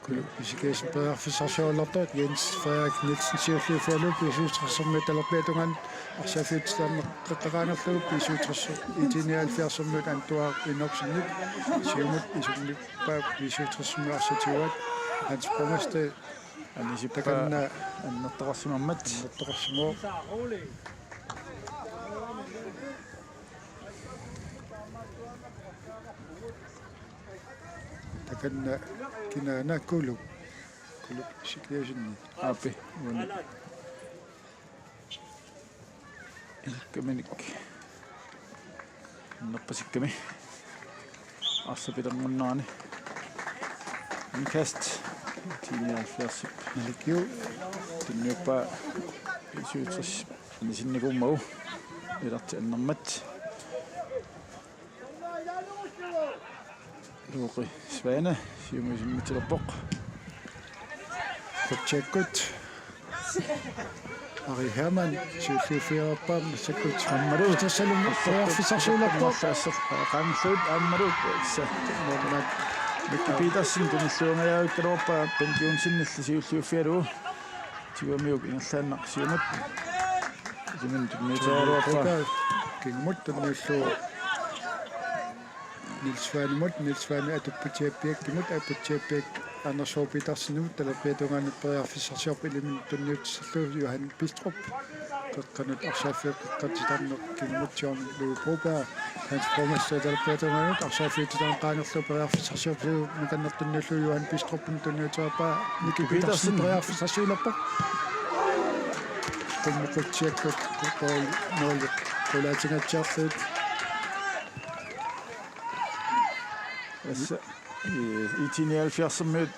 Kulup Ezekiassen periarfissarsiorluartoq, Jens Frederik Nielsen siulliuffigalugu B syvogtressermiut talerpiata tungaanut arsaaffiup titarneq qeqqaangerlugu, B syvogtres I T nioghalvfjerdsermiut Antuaaq Enoksenip siumut isummippaa, B syvogtressermiut arsaq tiguaat, Hans Brommestedt anisippaa takanna annertoqarsimammat. Annertoqarsimavoq. Takanna kinaana? Kulup. Kulup Ezekiassenip. Aappi, uani. Ilkaminik. Nerpasikkami. Arsaq pilerngunnerani. Indkast. T nioghalvfjerdsip. Malik Juul. Tunniuppaa B syvogtres. Anisinnikuummagu. Ilarti annermat. Looqi Svane, siumut isimmitsilerpoq. Aqutsiaakkut. Ari Hermann, siulliuffigaluarpaa massakkut. Aammalu. Tassalu periarfissarsiulerpoq. Qaangerlugu aammalu. Sa-, Mikki Petersen, tunilluangajaavikkaluarpaa, Bent Johnsenillu siulliuffigalugu. Tigamiuk ingerlaannaq siumut. Isimin tunniuteeraluarpaa. Kingumut tunniullugu Niels Svanemut, Niels Svane Atup Piakkimut, Atup Piakki Anders H. Petersenimut, talerpiata tungaanut periarfissarsiorpoq, iliminut tunniutissallugu Johan Bistrup. Qeqqanut arsaaffiup qeqqata titarneq kingumut John Louis Broberg, Hans Brommestedt talerpiata tungaanut arsaaffiup titarneq qaangerlugu periarfissarsiorlugu, makannertunniullugu Johan Bistrupimut tunniutereerpaa, Miki Petersen. Petersen periarfissarsiulerpoq. Qummut Aqutsiaakkut goal måli qulaatingaatsiarlugu. Tassa, i-, I T nioghalvfjerdsermiut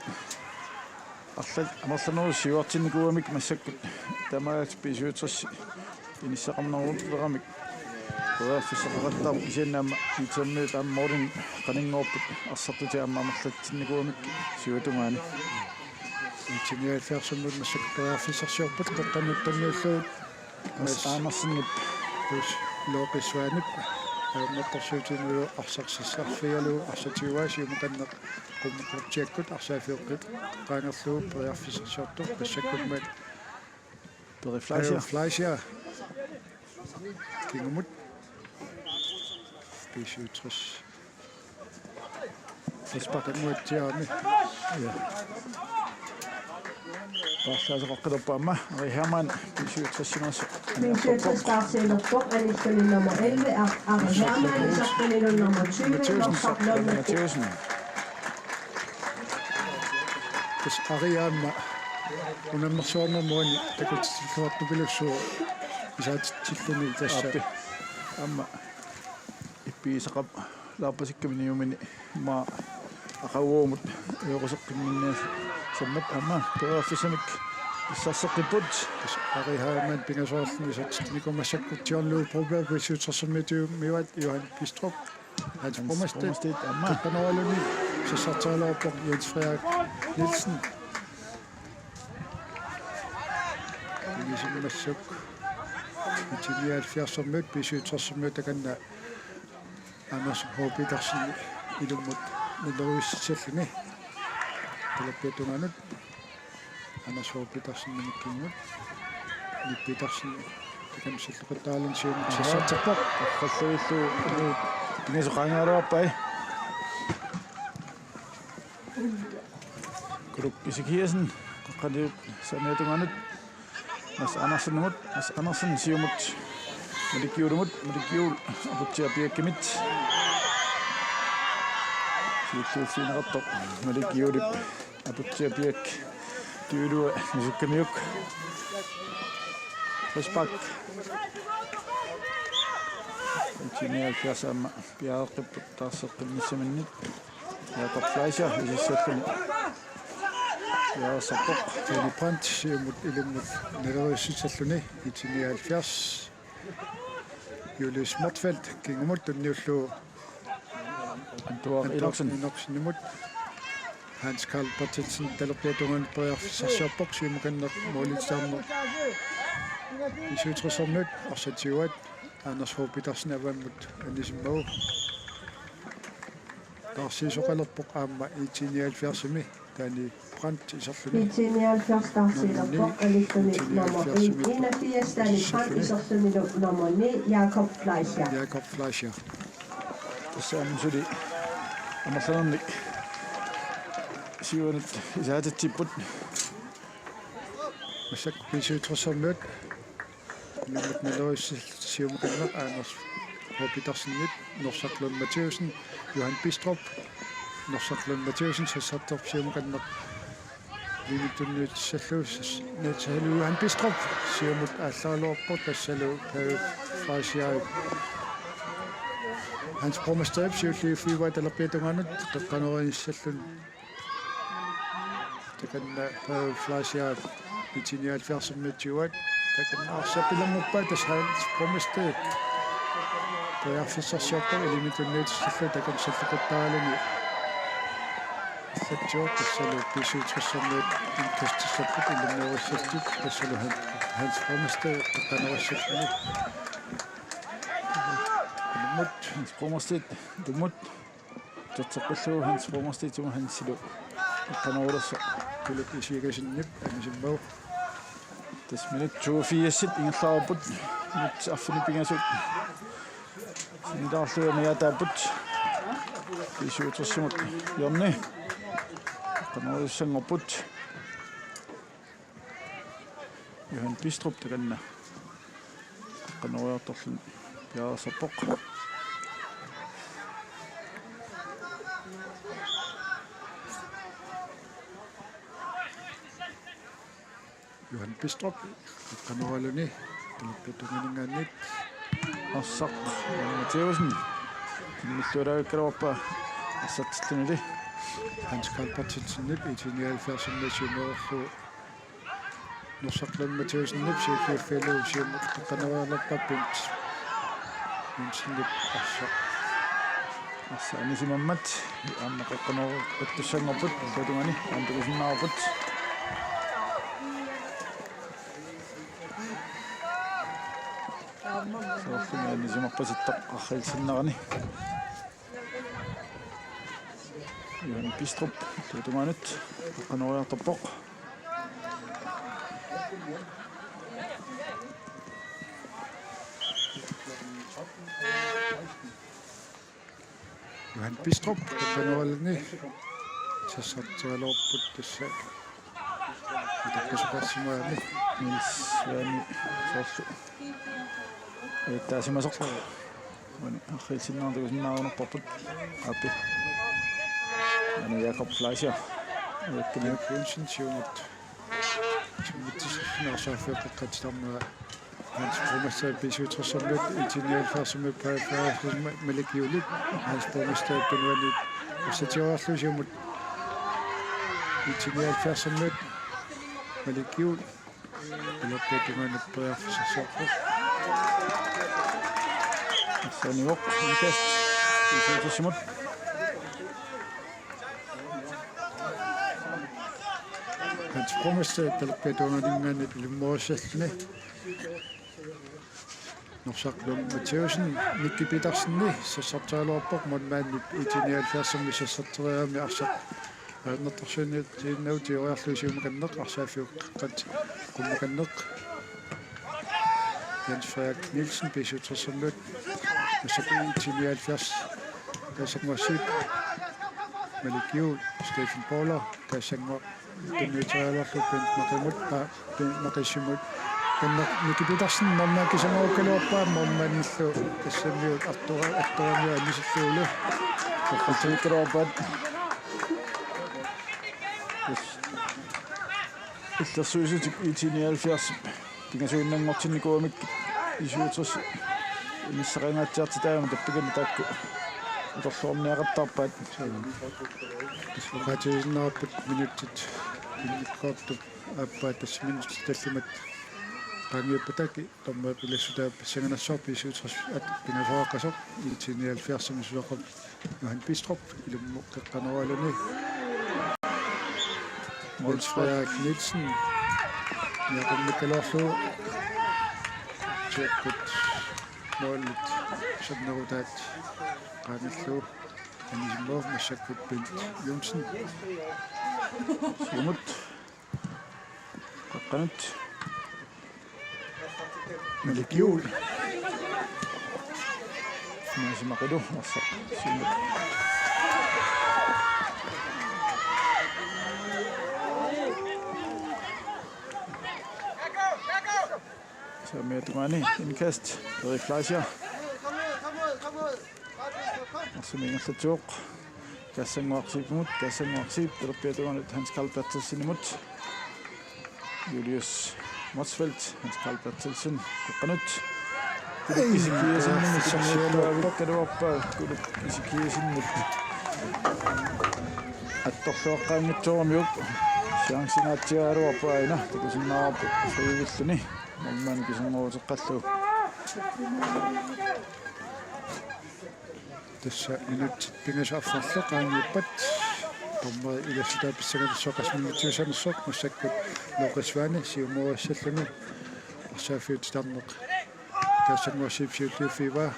arlallit amerlanerusoq siuartinnikuugamik massakkut tamaat B syvogtres inissaqarneruleramik periarfissaqaqattaarpoq, kisianni aamma I T-miut aamma målinik qaninngorput arsartutit aamma amerlatsinnikuugamik siuatungaani. I T nioghalvfjerdsermiut massakkut periarfissarsiorput, qeqqanut tunniullugu Mads Mads Andersenip. Plus Looqi Svanip. Aamma arsaq tiguaat, siumut aamma Qummut Aqutsiaakkut arsaaffiup qeqqata qaangerlugu periarfissarsiortoq, massakkut aamma Peri Fleischer. Peri Fleischer. Kingumut. B syvogtres. Frispark. Tamuatsiaami. Ja. Paarlaaseqaqqilerpoq aamma. Ari Hermann, B syvogtres-imeersoq. B syvogtres taarsiilerpoq, anissinnut nummer elleve, Ar-, Ari Hermann, isertunilu nummer tyve, Mathiassen, Norsaq Lund Mathiassen. Tassa Ari aamma unammersuarnermut uani takutitsilluartupilussuuvoq isaatitsilluni tassa. Aappi. Aamma ippigisaqalaarpasikkami niumini, aamma aqaguamut ajoquseqqinniassammat aamma periarfissamik pissarseqqipput. Tassa Ari Hermann pingasoorluni isaatitsinnikuuvoq, massakkut John Louis Broberg B syvogtres-ermiutigut, Johan Bistrup. Hans Hans Brommestedt. Brommestedt, aamma. Qeqqanooraluni sassartaalerpoq Jens Frederik Nielsen. Inisimmassuk. I T nioghalvfjerds-ermiut B syvogtres-ermiut takanna Anders H. Petersen ilummut naleriussalluni. Talerpiata tungaanut. Anders H. Petersen, Mikki Kingumut. Mik Petersen takanna salloqittaralugu siumut sassarterpoq. Arralluillu pingasoqaangaluarpai. Kulup Ezekiassen, qeqqaniup saaniata tungaanut. Mads Andersenimut, Mads Andersen siumut. Malik Juulimut, Malik Juul, Aputsiaq Piakkimit. Siulliussineqartoq Malik Juulip, Aputsiaq Piak, Tyve Nusukkamiuk. Frispark. I T nioghalvfjerds aamma piareeqqipput taarseqqinnissaminnik. Jakob Fleischer, isissalluni. Piareersarpoq. Tony Brandt, siumut ilimmut nalorissalluni, I T nioghalvfjerds. Julius Motzfeldt, kingumut tunniullugu. Antuaq Antuaq Enoksen. Enoksenimut. Hans Karl Berthelsen, talerpiata tungaanut periarfissarsiorpoq, siumukanneq måliltaarneq. B syvogtressermiut, arsaq tiguaat, Anders H. Petersen avannut anisimmagu. Taarsiisoqalerpoq aamma I T nioghalvfjerdsimi Tony Brandt iserluni. I T nioghalvfjerds taarsiilerpoq, anisimmagu nummer en, enogfirs Tony Brandt iserlunilu nummer ni, Jakob Fleischer. Jakob Fleischer. Tassa aamma suli amerlanernik siuanut isaatitsipput. Massakkut B syvogtressermiut. Ilimmut nalorissalluni siumukanneq Anders H. Petersenip, Norsaq Lund Mathæussen, Johan Bistrup, Norsaq Lund Mathæussen, sassartoq siumukanneq. Ilimmut tunniutissallugu sas-, Niels Helge Johan Bistrup, siumut aallaraluarpoq, tassalu Pave Fleischerip. Hans Borgmesterip siulliuffigaa talerpiata tungaanut, qeqqanoorissalluni. Takanna Pave Fleischer I T nioghalvfjerdsimiittuat. Takanna arsaq pilannguppat tassa Hans Borgmester. Periarfissarsiorpoq ilimmut tunniutissallugu takanna salluquttaaraluni. Allattuoq tassalu B syvogtressermiut indkastissapput ilimmoorissalluni tassalu Han-, Hans Borgmester qeqqanoorissalluni. Ilimmut. Hans Borgmester, ilimmut. Tatseqqillugu Hans Borgmester, Timo Hansilu. Qeqqanoorulersoq. Philip Isikasenip anisimmagu. Tassa minut toogfirsit ingerlareerput. Minut arfineq-pingasut. Sinnilaarlugit amigaataapput. B syvogtressimut hjørne. Qeqqanoorulersinngorput. Johan Bistrup takanna. Qeqqanooriartorluni piareersarpoq. Johan Bistrup, qeqqanooraluni, talerpiata tungaaninngaanniit. Arsaq, Johan Mathæussen. Immillualavikkaluarpaa arsartillunili. Hans Karl Berthelsenip, I T nioghalvfjerdsimiit siumoorlugu. Norsaq Lund Mathæussenip siulliuffigalugu siumut qeqqanooriarpaa Bent Jensenip arsaq. Arsaq anisimammat aamma qeqqanoorpattussanngorput, taava tungaani aamma takusinnaavarput. Soorlumi anisimarpasittoq arriilsinnerani. Johan Bistrup, taava tungaanut, qeqqanooriartorpoq. Johan Bistrup, qeqqanooraluni, sassarteraluarput tassa. Utakkasoqarsimagami. Niels Svane soorlu. Eettaasimasoq. Uani arriilsinnerani takusinnaagunarparput. Aappi. Uani Jakob Fleischer. Uakkami. Jakob Jensen siumut. Siumut tissilluni arsaaffiup qeqqatitarnera. Hans Borgmester B syvogtressermiut, I T nioghalvfjerdsimiit Pave Fleischer, Malik Juulip, Hans Borgmester pinuani arsaq tiguaarlugu siumut I T nioghalvfjerdsimiit Malik Juul. Talerpiata tungaanut periarfissarsiorpoq. Sanivoq, indkast. B syvogtressimut. Hans Borgmester talerpiata tungaaninngaanniit ilimmoorissalluni. Norsaq Lund Mathæussen, Miki Petersenip sassarteraluarpoq, målmandip I T nioghalvfjerdsimi sassarteriarami arsaq ajornartorsiuinnarlugu tigoriarlugu siumukanneq arsaaffiup qeqqata qummukanneq. Jens Frederik Nielsen, B syvogtressermiut, massakkut I T nioghalvfjerds, tassannguaq Siip, Malik Juul, Steffen Bøhler, tassannguaq tunniuteriaraluarlugu Bent Maqimut, pa-, Bent Maqissimut, Kanna Miki Petersen målmandip kisanngoruukkaluarpaa, målmandillu tassanilu artura-, arturamiuk annisillugulu. Torqalluukkaluarpaat. Illersuisutik IT nioghalvfjerds pingasuinnanngortinnikuugamik, I syvogtres inissaqangaatsiartitaamik tappikani taakku atorluarniaqattaarpaat. Oqaatigisinnaarput minutsit, minutsit kortup aappaa, tassa minutsit tallimat qaangiuppata taakku dommerip ilassutaa pissanganassaaq, B syvogtres at pingasoraqqasoq, IT nioghalvfjerds misissoqarpoq Johan Bistrup, ilummut qeqqanooraluni. Niels Frederik Nielsen. Niaqqummikkaluarlugu. Tjekkut målit sannerutaat qaangerlugu. Anisimov, massakkut Bent Johnsen. Siumut. Qaqqanut. Malik Juul. Maasimaqilu, arsaq. Siumut. Saamiata tungaani indkast. Erik Fleischer. Arsaq ingerlatsivoq. Kassannguaq Zeebimut, Kassannguaq Zeeb, talerpiata tungaanut Hans Karl Berthelsenimut. Julius Motzfeldt, Hans Karl Berthelsen, qaqqanut. Kuluk Ezekiassenimut, Ezekiassenimut. Kuluk Ezekiassenimut. Attorluaqqaanngitsooramiuk. Chancingaatsiaraluarpoq aajuna, takusinnaavarput friivilluni. Målmandip kisanngoruteqqallugu. Tassa minutsit pingasut affarlu qaangiuppat dommerip ilassutaa pissanganassaaq qassit minutsit sanersoq, massakkut Lucas Svane siumorissalluni arsaaffiup titarneq Kassannguaq Zeeb siulliuffigaa.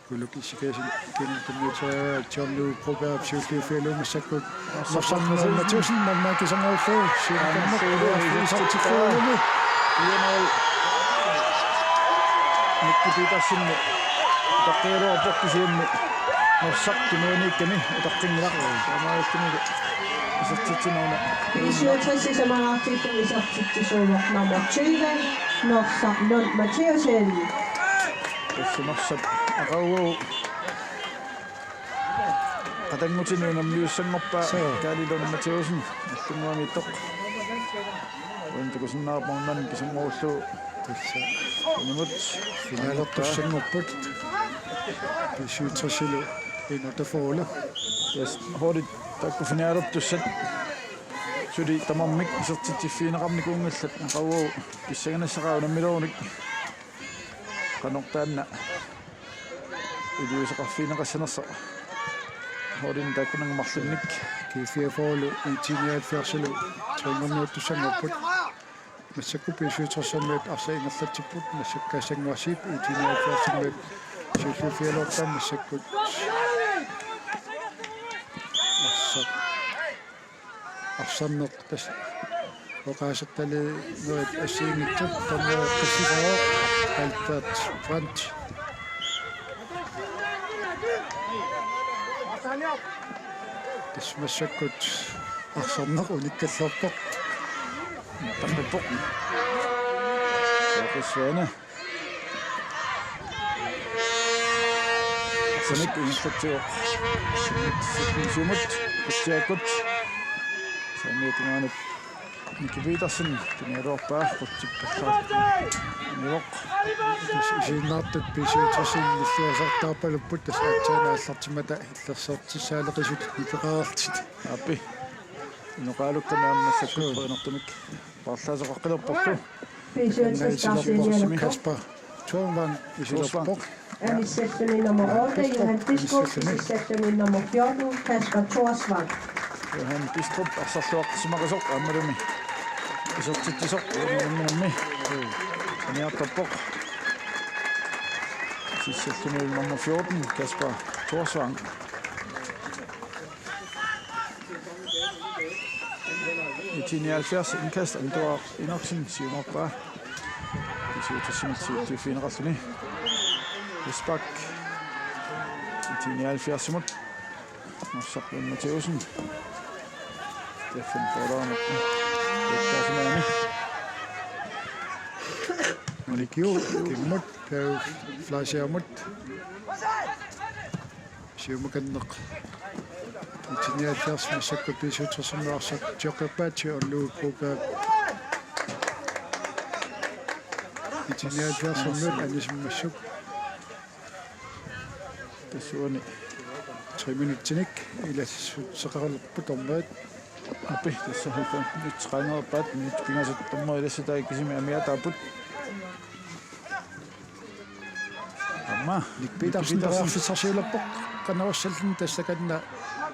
Kuluk Ezekiassen kingutammiutaa John Lou Broberg siulliuffigalugu massakkut Norsaq Noel Mathæussen målmandip kisanngoruullugu. Siumut tammarlugu. Miki Petersen utaqqigaluarpoq, kisianni Norsaq tunuaniikkami utaqqinngilarput. Taamaalilluni isertitsineq una. B syvogtres sisamaraartillugu isertitsisuuvoq nummer tyve, Norsaq Lund Mathæussen. Tassa Norsap aqaguagu qatanngutini unammiussanngorpaa. Suu. Kaali Lund Mathæussen, Allunnguamiittoq. Uani takusinnaavarput målmandip kisanngoruullugu. Tassa. Unimut. Finalertussanngorput. B syvogtresilu Inuttaq Foorlu. Yes, holdit taakku finalertussat suli tamarmik isertitsiffigineqarnikuunngillat, aqaguagu pissanganassaaq unammilerunik. Qanoq taanna iliuuseqarfigineqassanersoq holdinut taakkunannga marlunnik. G fireogfyrrelu IT nioghalvfjerdsilu treenerniuttussanngorput. Massakkut B syvogtressermiut arsaq ingerlatsipput, massakkut Kassannguaq Zeeb IT nioghalvfjerdsermiut siulliuffigaluarpaa, massakkut arsaq arsarneq tassa oqaasertalinerit assigiinngitsut, taanna qassisaasoq Albert Brandt. Tassa massakkut arsarneq unikkallarpoq. Tappippoq. Lucas Svane. Arsamik ingerlatsivoq. Siumut, Kutsiakkut. Saamiata tungaanut Miki Petersen, tunigaluarpaa, qutsippallaaq. Nivoq. Tassa isiginnaartut B syvogtressinillu aallartarpalupput, tassa aatsaat aallartimmata illersortissaaleqisut nipeqarlutik. Aappi. Inoqalukkami aamma massakkut. Suu. Qujanartumik paarlaasoqaqqilerporlu. B syvogtres Kasper Thorvang isilerpoq. Anissalluni nummer otte, Johan Bistrup, anissalluni. Anissalluni nummer fjorten, Kasper Thorsvang. Johan Bistrup arsarluaqqisimaqisoq aammalumi isertitsisoq uunga namminammi aniartarpoq. Anissalluni nummer fjorten, Kasper Thorsvang. IT nioghalvfjerds indkast, Andor Enoksen siumorpaa. B syvogtressimut siulliuffigineqarluni. Vestbak. IT nioghalvfjerdsimut. Norsaq Lund Mathæussen. Steffen Forlorn. Uttaasimaani. Nikiu, kimmut, Pau Fleischermut. Siumukanneq. I-nioghalvfjerds massakkut B syvogtresimi arsaq tioqqerpaat, John Louis Broberg. I-nioghalvfjerdsimiut anisimmassuk. Tassuuna tre minutsinik ilassutseqalerput dommerit. Aap, tassa halvfems minutsit qaangerpaat, minutsit pingasut dommerit ilassutaat, kisimi amiaataapput. Aamma Nick Petersen periarfissarsiulerpoq qanoq oqassallugu, tassa takanna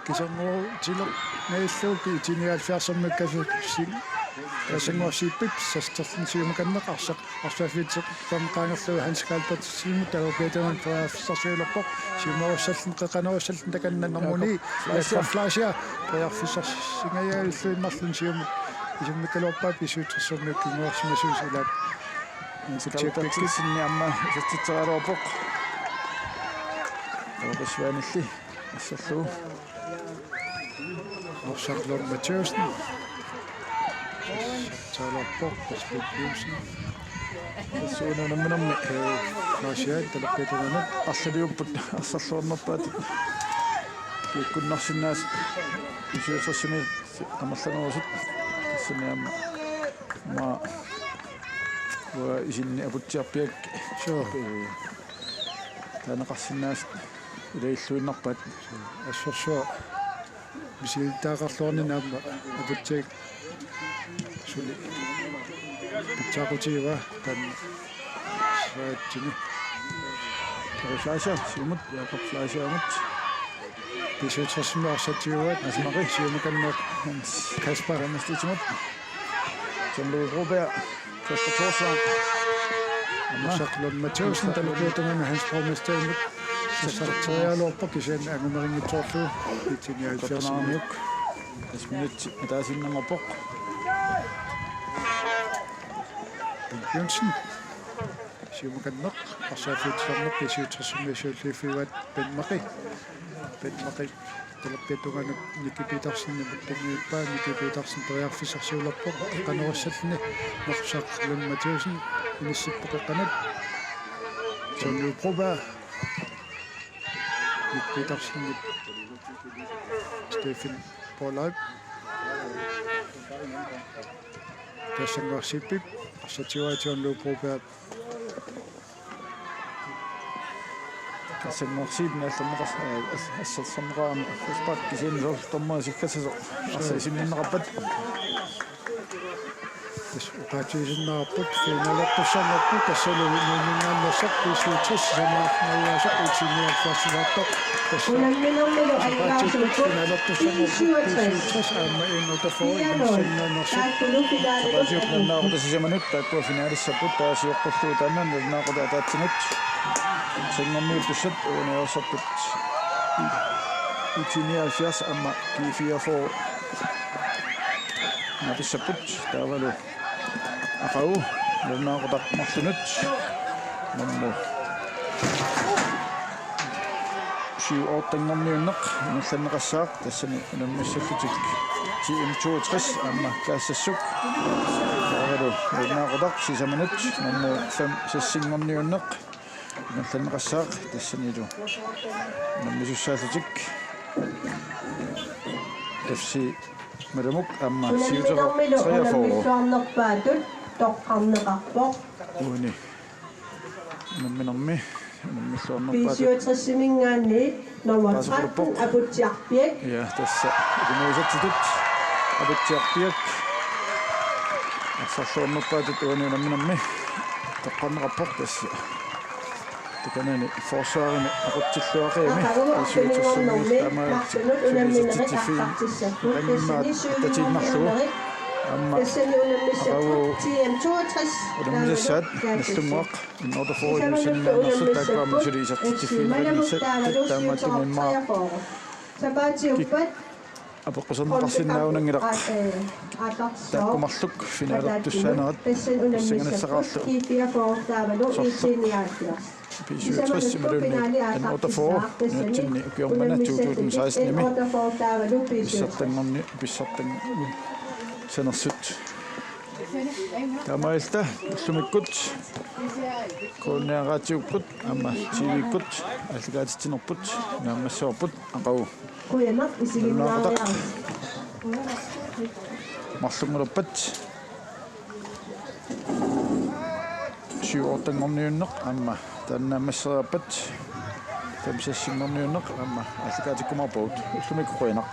kiserngoorutileq naallugu. I-nioghalvfjerdsimiut Kassannguaq Zeebip sasserluni siumukanneq, arsaq arsaaffiuteqarneq qaangerlugu Hans Karl Berthelsenimut talerpiata tungajut periarfissarsiulerpoq. Siumoorussalluni, qeqanoorussalluni takanna nummer ni, Jakob Fleischer. Jakob Fleischer periarfissarsingajalluinnarluni siumut isimmikkaluarpaa, B syvogtresimiut kinguarsimasuusut ilaat. Hans Karl Berthelsenip aamma isertitseriaraluarpoq. Taava Svanilli asserlugu. Norsaq Lund Mathæussen. Sassartaalerpoq, Kasper Knudsen. Tassuuna unamminermi. Marshall, talerpiata tungajut. Arlaliupput, arsarluarnerpaat. Kiikkunnarsinnaasut. B syvogtresimi amerlanerusut. Tassami aamma. Aamma. Uanga isinni Aputsiaq Piak. Suu. Ee, taaneqarsinnaasut ilagilluinnarpaat. Assorsuaq misilittagaqarluarnini aamma Aputsiaq suli pitsaaqutigivaa taanna saatsini. Jakob Fleischer, siumut, Jakob Fleischermut. B syvogtresimi arsaq tiguaat. Hans Mari. Siumukanneq. Hans. Kasper. Hans Titimut. John Louis Broberg. Kasper Thorsvang. Norsaq Lund Mathæussen, talerpiata tungajut Hans Borgmestermut. Sassarteriaraluarpoq kisianni angumerinngitsoorlugu. I-nioghalvfjerdsimiut. Tassa minutsit ataasiinnanngorpoq. Bent Johnsen. Siumukanneq. Arsaaffiuteqarneq B syvogtresimi siulliuffigaat, Bent Maki. Bent Maki. Talerpiata tungaanut Nicky Petersenimut tunniuppaa, Nicky Petersen periarfissarsiulerpoq, qeqanoorussalluni. Norsaq Lund Mathæussen inissippoq qeqqanut. John Louis Broberg. Nick Petersen. Steffen Borlaug. Kassannguaq Zeebip. Arsaq tiguaat, John Louis Broberg. Kassannguaq Zeebip naallerneqas-, as-, assersorneqarami frispark kisianni soorlu dommerit sikkasasoq arsaq isimminneqarpat. Tassa oqaatigisinnaarput, finalertussanngorpoq, tassalu Nuumminngaanneersoq B syvogtres sisamaarnaviasoq I-nioghalvfjerdsimiittoq. Tassa unamminermilu aningaasakkut B syvogtres aamma N otteogfyrre Nuumminngaanneersoq. Taakku finalissatut. Sapaatip-akunneri sisamanut taakkua finalissapput, taava sioqqullugu taanna nalunaaqutaq ataatsimut. Sengorniuttussat uaniarsarput I-nioghalvfjerds aamma G fireogfyrre naapissapput, taavalu aqagu nalunaaqutaq marlunut nummer syv ottenngorniunneq ingerlanneqassaaq, tassani unammissallutik T M toogtres aamma Kaassassuk. Taavalu nalunaaqutaq sisamanut nummer fem seksinngorniunneq ingerlanneqassaaq, tassanilu unammisussaallutik F C Malumuk aamma unamminermilu siuteqartariaqarpoq. Unammilluarnerpaatut toqqarneqarpoq. Uani unamminermi unammilluarnerpaatut B syvogtres-iminngaanniit nummer tretten, Aputsiaq Piak. Ja, tassa ilimuusatsitut Aputsiaq Piak. Arsarluarnerpaatut uani unamminermi toqqarneqarpoq, tassa takanani forsvarimi aqutsilluaqigami. Aqagu B syvogtres-imiit arfininngornermi taamaattumik marlunut unamminerit suli aqqartissapput. Tassani syvogtres-imiit attatiinnarlugu. Aamma tassani unammissapput aqagu T M toogtres unammisassaat Kaassassuk. Nallunnguaq N otteogfyrre unammissapput. F C Malumuk taavalu taamaattumik immaqa syvogtres-treogfyrre. Sapaatiuppat apeqquserneqarsinnaanngilaq. Taakku marluk finalertussaanerat pissanganassaqqaarlugu. Sorleq B syvogtres imaluunniit N otteogfyrre nunatsinni ukioq manna to tusind seksten-imi pissartanngorni-, pissartanngusanersut. Taamaalilluta ullumikkut K N R-ip raatiukkut aamma T V-kkut aallakaatitsinerput naammassivarput, aqagu Qujanaq isiginnaariarsi. Marlunngulerpat syv-ottanngorniunneq aamma taanna naammasseriarpat fem-seksinngorniunneq aamma aallakaatikkumaarpagut. Ullumikkut qujanaq.